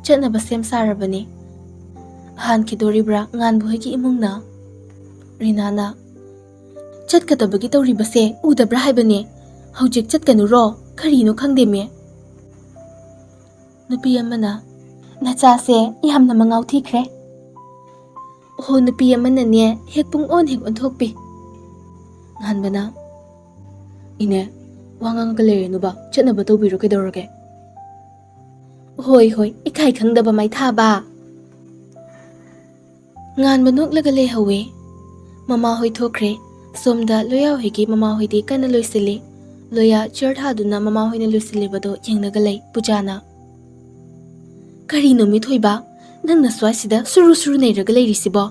ꯆꯠꯅꯕ ꯁꯦꯝ ꯁꯥꯔꯕꯅꯦ꯫ ꯍꯥꯟꯈꯤꯗꯣꯔꯤꯕ꯭ꯔꯥ ꯉꯥꯟꯕ ꯍꯣꯏꯒꯤ ꯏꯃꯨꯡꯅ? ꯔꯤꯅꯥꯅ, "ꯆꯠꯀꯗꯕꯒꯤ ꯇꯧꯔꯤꯕꯁꯦ ꯎꯗꯕ꯭ꯔꯥ ꯍꯥꯏꯕꯅꯦ? ꯍꯧꯖꯤꯛ ꯆꯠꯀꯅꯨꯔꯣ? ꯀꯔꯤꯅꯣ ꯈꯪꯗꯦꯃꯦ꯫" ꯅꯨꯄꯤ ꯑꯃꯅ, "ꯅꯆꯥꯁꯦ ꯌꯥꯝꯅ ꯃꯉꯥꯎ ꯊꯤꯈ꯭ꯔꯦ꯫" ꯑꯣꯍꯣ, ꯅꯨꯄꯤ ꯑꯃꯅꯅꯦ ꯍꯦꯛ ꯄꯨꯡ ꯑꯣꯟ ꯍꯦꯛ ꯑꯣꯟꯊꯣꯛꯄꯤ꯫ ꯉꯥꯟꯕꯅ, "ꯏꯅꯦ, ꯋꯥ ꯉꯥꯡꯉꯒ ꯂꯩꯔꯦꯅꯨꯕ, ꯆꯠꯅꯕ ꯇꯧꯕꯤꯔꯣ, ꯀꯩꯗꯧꯔꯒꯦ?" "ꯍꯣꯏ, ꯍꯣꯏ, ꯏꯀꯥꯏ ꯈꯪꯗꯕ ꯃꯥꯏꯊꯥꯕ꯫" ꯉꯥꯟꯕ ꯅꯣꯛꯂꯒ ꯂꯩꯍꯧꯋꯦ꯫ ꯃꯃꯥꯍꯣꯏ ꯊꯣꯛꯈ꯭ꯔꯦ꯫ ꯁꯣꯝꯗ ꯂꯣꯌꯥꯍꯣꯏꯒꯤ ꯃꯃꯥꯍꯣꯏꯗꯤ ꯀꯟꯅ ꯂꯣꯏꯁꯤꯜꯂꯤ꯫ ꯂꯣꯌꯥ ꯆꯤꯌꯔ ꯊꯥꯗꯨꯅ ꯃꯃꯥꯍꯣꯏꯅ ꯂꯣꯏꯁꯤꯜꯂꯤꯕꯗꯣ ꯌꯦꯡꯂꯒ ꯂꯩ꯫ ꯄꯨꯖꯥꯅ, "ꯀꯔꯤꯅꯣ ꯃꯤꯊꯣꯏꯕ? ꯅꯪꯅ ꯁ꯭ꯋꯥꯏꯁꯤꯗ ꯁꯨꯔꯨ ꯁꯨꯔꯨ ꯅꯩꯔꯒ ꯂꯩꯔꯤꯁꯤꯕꯣ?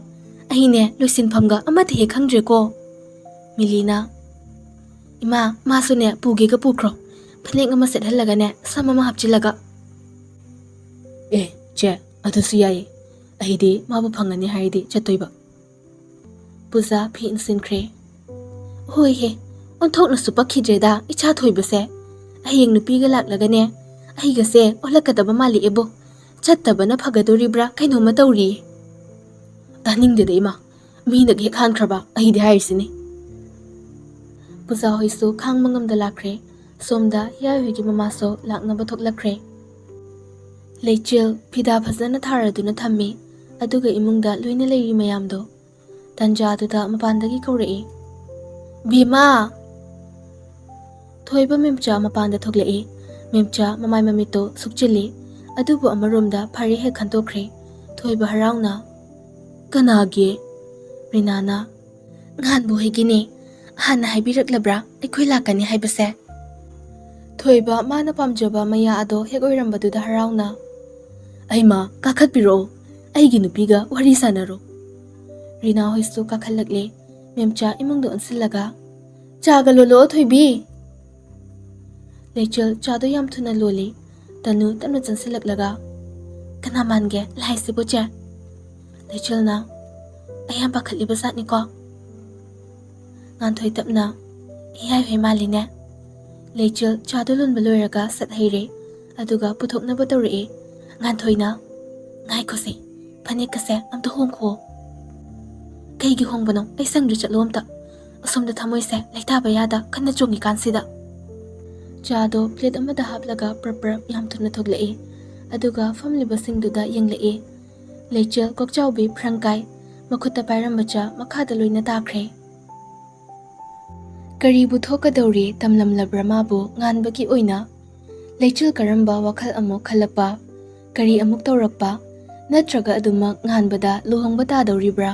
ꯑꯩꯅꯦ ꯂꯣꯏꯁꯤꯟꯐꯝꯒ ꯑꯃꯠꯇ ꯍꯦꯛ ꯈꯪꯗ꯭ꯔꯦꯀꯣ꯫" ꯃꯤꯂꯤꯅ, "ꯏꯃꯥ, ꯃꯥꯁꯨꯅꯦ ꯄꯨꯒꯦꯒ ꯄꯨꯈ꯭ꯔꯣ꯫ ꯐꯅꯦꯛ ꯑꯃ ꯁꯦꯠꯍꯜꯂꯒꯅꯦ, ꯁꯝ ꯑꯃ ꯍꯥꯞꯆꯤꯜꯂꯒ꯫" "ꯑꯦ, ꯆꯦ, ꯑꯗꯨꯁꯨ ꯌꯥꯏꯌꯦ꯫ ꯑꯩꯗꯤ ꯃꯥꯕꯨ ꯐꯪꯉꯅꯤ ꯍꯥꯏꯔꯗꯤ ꯆꯠꯇꯣꯏꯕ꯫" ꯄꯨꯖꯥ ꯐꯤ ꯏꯟꯁꯤꯟꯈ꯭ꯔꯦ꯫ "ꯍꯣꯏꯍꯦ, ꯑꯣꯟꯊꯣꯛꯅꯁꯨ ꯄꯛꯈꯤꯗ꯭ꯔꯦꯗ ꯏꯆꯥ ꯊꯣꯏꯕꯁꯦ꯫ ꯍꯌꯦꯡ ꯅꯨꯄꯤꯒ ꯂꯥꯛꯂꯒꯅꯦ, ꯑꯩꯒꯁꯦ ꯑꯣꯜꯂꯛꯀꯗꯕ ꯃꯥꯜꯂꯛꯑꯦꯕꯣ꯫ ꯆꯠꯇꯕꯅ ꯐꯒꯗꯣꯔꯤꯕ꯭ꯔꯥ ꯀꯩꯅꯣꯝꯃ ꯇꯧꯔꯤ꯫" "ꯇꯥꯅꯤꯡꯗꯦꯗ ꯏꯃꯥ, ꯃꯤꯅꯒ ꯍꯦꯛ ꯍꯥꯟꯈ꯭ꯔꯕ ꯑꯩꯗꯤ ꯍꯥꯏꯔꯤꯁꯤꯅꯤ꯫" ꯄꯨꯖꯥ ꯍꯣꯏꯁꯨ ꯈꯥꯡꯕ ꯉꯝꯗ ꯂꯥꯛꯈ꯭ꯔꯦ꯫ ꯁꯣꯝꯗ ꯌꯥꯏꯍꯣꯏꯒꯤ ꯃꯃꯥꯁꯨ ꯂꯥꯛꯅꯕ ꯊꯣꯛꯂꯛꯈ꯭ꯔꯦ꯫ ꯂꯩꯆꯤꯜ, ꯐꯤꯗꯥ ꯐꯖꯅ ꯊꯥꯔꯗꯨꯅ ꯊꯝꯃꯤ, ꯑꯗꯨꯒ ꯏꯃꯨꯡꯗ ꯂꯣꯏꯅ ꯂꯩꯔꯤ ꯃꯌꯥꯝꯗꯣ꯫ ꯇꯟꯖꯥꯗꯨꯗ ꯃꯄꯥꯟꯗꯒꯤ ꯀꯧꯔꯛꯏ, "ꯕꯦꯝꯃ!" ꯊꯣꯏꯕ ꯃꯦꯝꯆꯥ ꯃꯄꯥꯟꯗ ꯊꯣꯛꯂꯛꯏ꯫ ꯃꯦꯝꯆꯥ ꯃꯃꯥꯏ ꯃꯃꯤꯠꯇꯣ ꯁꯨꯛꯆꯤꯜꯂꯤ꯫ ꯑꯗꯨꯕꯨ ꯑꯃꯔꯣꯝꯗ ꯐꯔꯦ ꯍꯦꯛ ꯈꯟꯇꯣꯛꯈ꯭ꯔꯦ꯫ ꯊꯣꯏꯕ ꯍꯔꯥꯎꯅ, "ꯀꯅꯥꯒꯤ?" ꯔꯤꯅꯥꯅ, "ꯉꯥꯟꯕ ꯍꯣꯏꯒꯤꯅꯦ꯫ ꯍꯥꯟꯅ ꯍꯥꯏꯕꯤꯔꯛꯂꯕ꯭ꯔꯥ ꯑꯩꯈꯣꯏ ꯂꯥꯛꯀꯅꯤ ꯍꯥꯏꯕꯁꯦ?" ꯊꯣꯏꯕ ꯃꯥꯅ ꯄꯥꯝꯖꯕ ꯃꯌꯥ ꯑꯗꯣ ꯍꯦꯛ ꯑꯣꯏꯔꯝꯕꯗꯨꯗ ꯍꯔꯥꯎꯅ, "ꯑꯩꯃ, ꯀꯥꯈꯠꯄꯤꯔꯛꯑꯣ, ꯑꯩꯒꯤ ꯅꯨꯄꯤꯒ ꯋꯥꯔꯤ ꯁꯥꯟꯅꯔꯣ꯫" ꯔꯤꯅꯥ ꯍꯣꯏꯁꯨ ꯀꯥꯈꯠꯂꯛꯂꯦ꯫ ꯃꯦꯝꯆꯥ ꯏꯃꯨꯡꯗ ꯑꯣꯟꯁꯤꯜꯂꯒ, "ꯆꯥꯒ ꯂꯣꯜꯂꯛꯑꯣ ꯊꯣꯏꯕꯤ꯫" ꯂꯩꯆꯤꯜ ꯆꯥꯗꯣ ꯌꯥꯝ ꯊꯨꯅ ꯂꯣꯜꯂꯤ꯫ ꯇꯅꯨ ꯇꯞꯅ ꯆꯪꯁꯤꯜꯂꯛꯂꯒ, "ꯀꯅꯥ ꯃꯥꯟꯒꯦ ꯂꯥꯏꯁꯤꯕꯨ ꯆꯦ?" ꯂꯩꯆꯤꯜꯅ, "ꯑꯩ ꯌꯥꯝ ꯄꯥꯈꯠꯂꯤꯕ ꯖꯥꯠꯅꯤꯀꯣ꯫" ꯉꯥꯟꯊꯣꯏ ꯇꯞꯅ, "ꯏꯌꯥꯏ ꯍꯣꯏ ꯃꯥꯜꯂꯤꯅꯦ꯫" ꯂꯩꯆꯤꯜ ꯆꯥꯗꯣ ꯂꯣꯟꯕ ꯂꯣꯏꯔꯒ ꯁꯠ ꯍꯩꯔꯦ꯫ ꯑꯗꯨꯒ ꯄꯨꯊꯣꯛꯅꯕ ꯇꯧꯔꯛꯑꯦ꯫ ꯉꯥꯟꯊꯣꯏꯅ, "ꯉꯥꯏꯈꯣꯁꯦ, ꯐꯅꯦꯛꯀꯁꯦ ꯑꯝꯇ ꯍꯣꯡꯈꯣ꯫" "ꯀꯩꯒꯤ ꯍꯣꯡꯕꯅꯣ? ꯑꯩ ꯁꯪꯗ꯭ꯔꯤ, ꯆꯠꯂꯣ ꯑꯝꯇ꯫ ꯑꯁꯣꯝꯗ ꯊꯃꯣꯏꯁꯦ ꯂꯩꯇꯥꯕ ꯌꯥꯗ ꯀꯟꯅ ꯆꯣꯡꯉꯤꯀꯥꯟꯁꯤꯗ꯫" ꯆꯥꯗꯣ ꯄ꯭ꯂꯦꯠ ꯑꯃꯗ ꯍꯥꯞꯂꯒ ꯄ꯭ꯔꯞ ꯄ꯭ꯔꯞ ꯌꯥꯝ ꯊꯨꯅ ꯊꯣꯛꯂꯛꯏ꯫ ꯑꯗꯨꯒ ꯐꯝꯂꯤꯕꯁꯤꯡꯗꯨꯗ ꯌꯦꯡꯂꯛꯏ꯫ ꯂꯩꯆꯤꯜ ꯀꯣꯛꯆꯥꯎꯕꯤ ꯐ꯭ꯔꯪ ꯀꯥꯏ꯫ ꯃꯈꯨꯠꯇ ꯄꯥꯏꯔꯝꯕ ꯆꯥ ꯃꯈꯥꯗ ꯂꯣꯏꯅ ꯇꯥꯈ꯭ꯔꯦ꯫ ꯀꯔꯤꯕꯨ ꯊꯣꯛꯀꯗꯧꯔꯤ ꯇꯝꯂꯝꯂꯕ꯭ꯔꯥ ꯃꯥꯕꯨ ꯉꯥꯟꯕꯒꯤ ꯑꯣꯏꯅ? ꯂꯩꯆꯤꯜ ꯀꯔꯝꯕ ꯋꯥꯈꯜ ꯑꯃꯨꯛ ꯈꯜꯂꯛꯄ? ꯀꯔꯤ ꯑꯃꯨꯛ ꯇꯧꯔꯛꯄ? ꯅꯠꯇ꯭ꯔꯒ ꯑꯗꯨꯃꯛ ꯉꯥꯟꯕꯗ ꯂꯨꯍꯣꯡꯕ ꯇꯥꯗꯧꯔꯤꯕ꯭ꯔꯥ?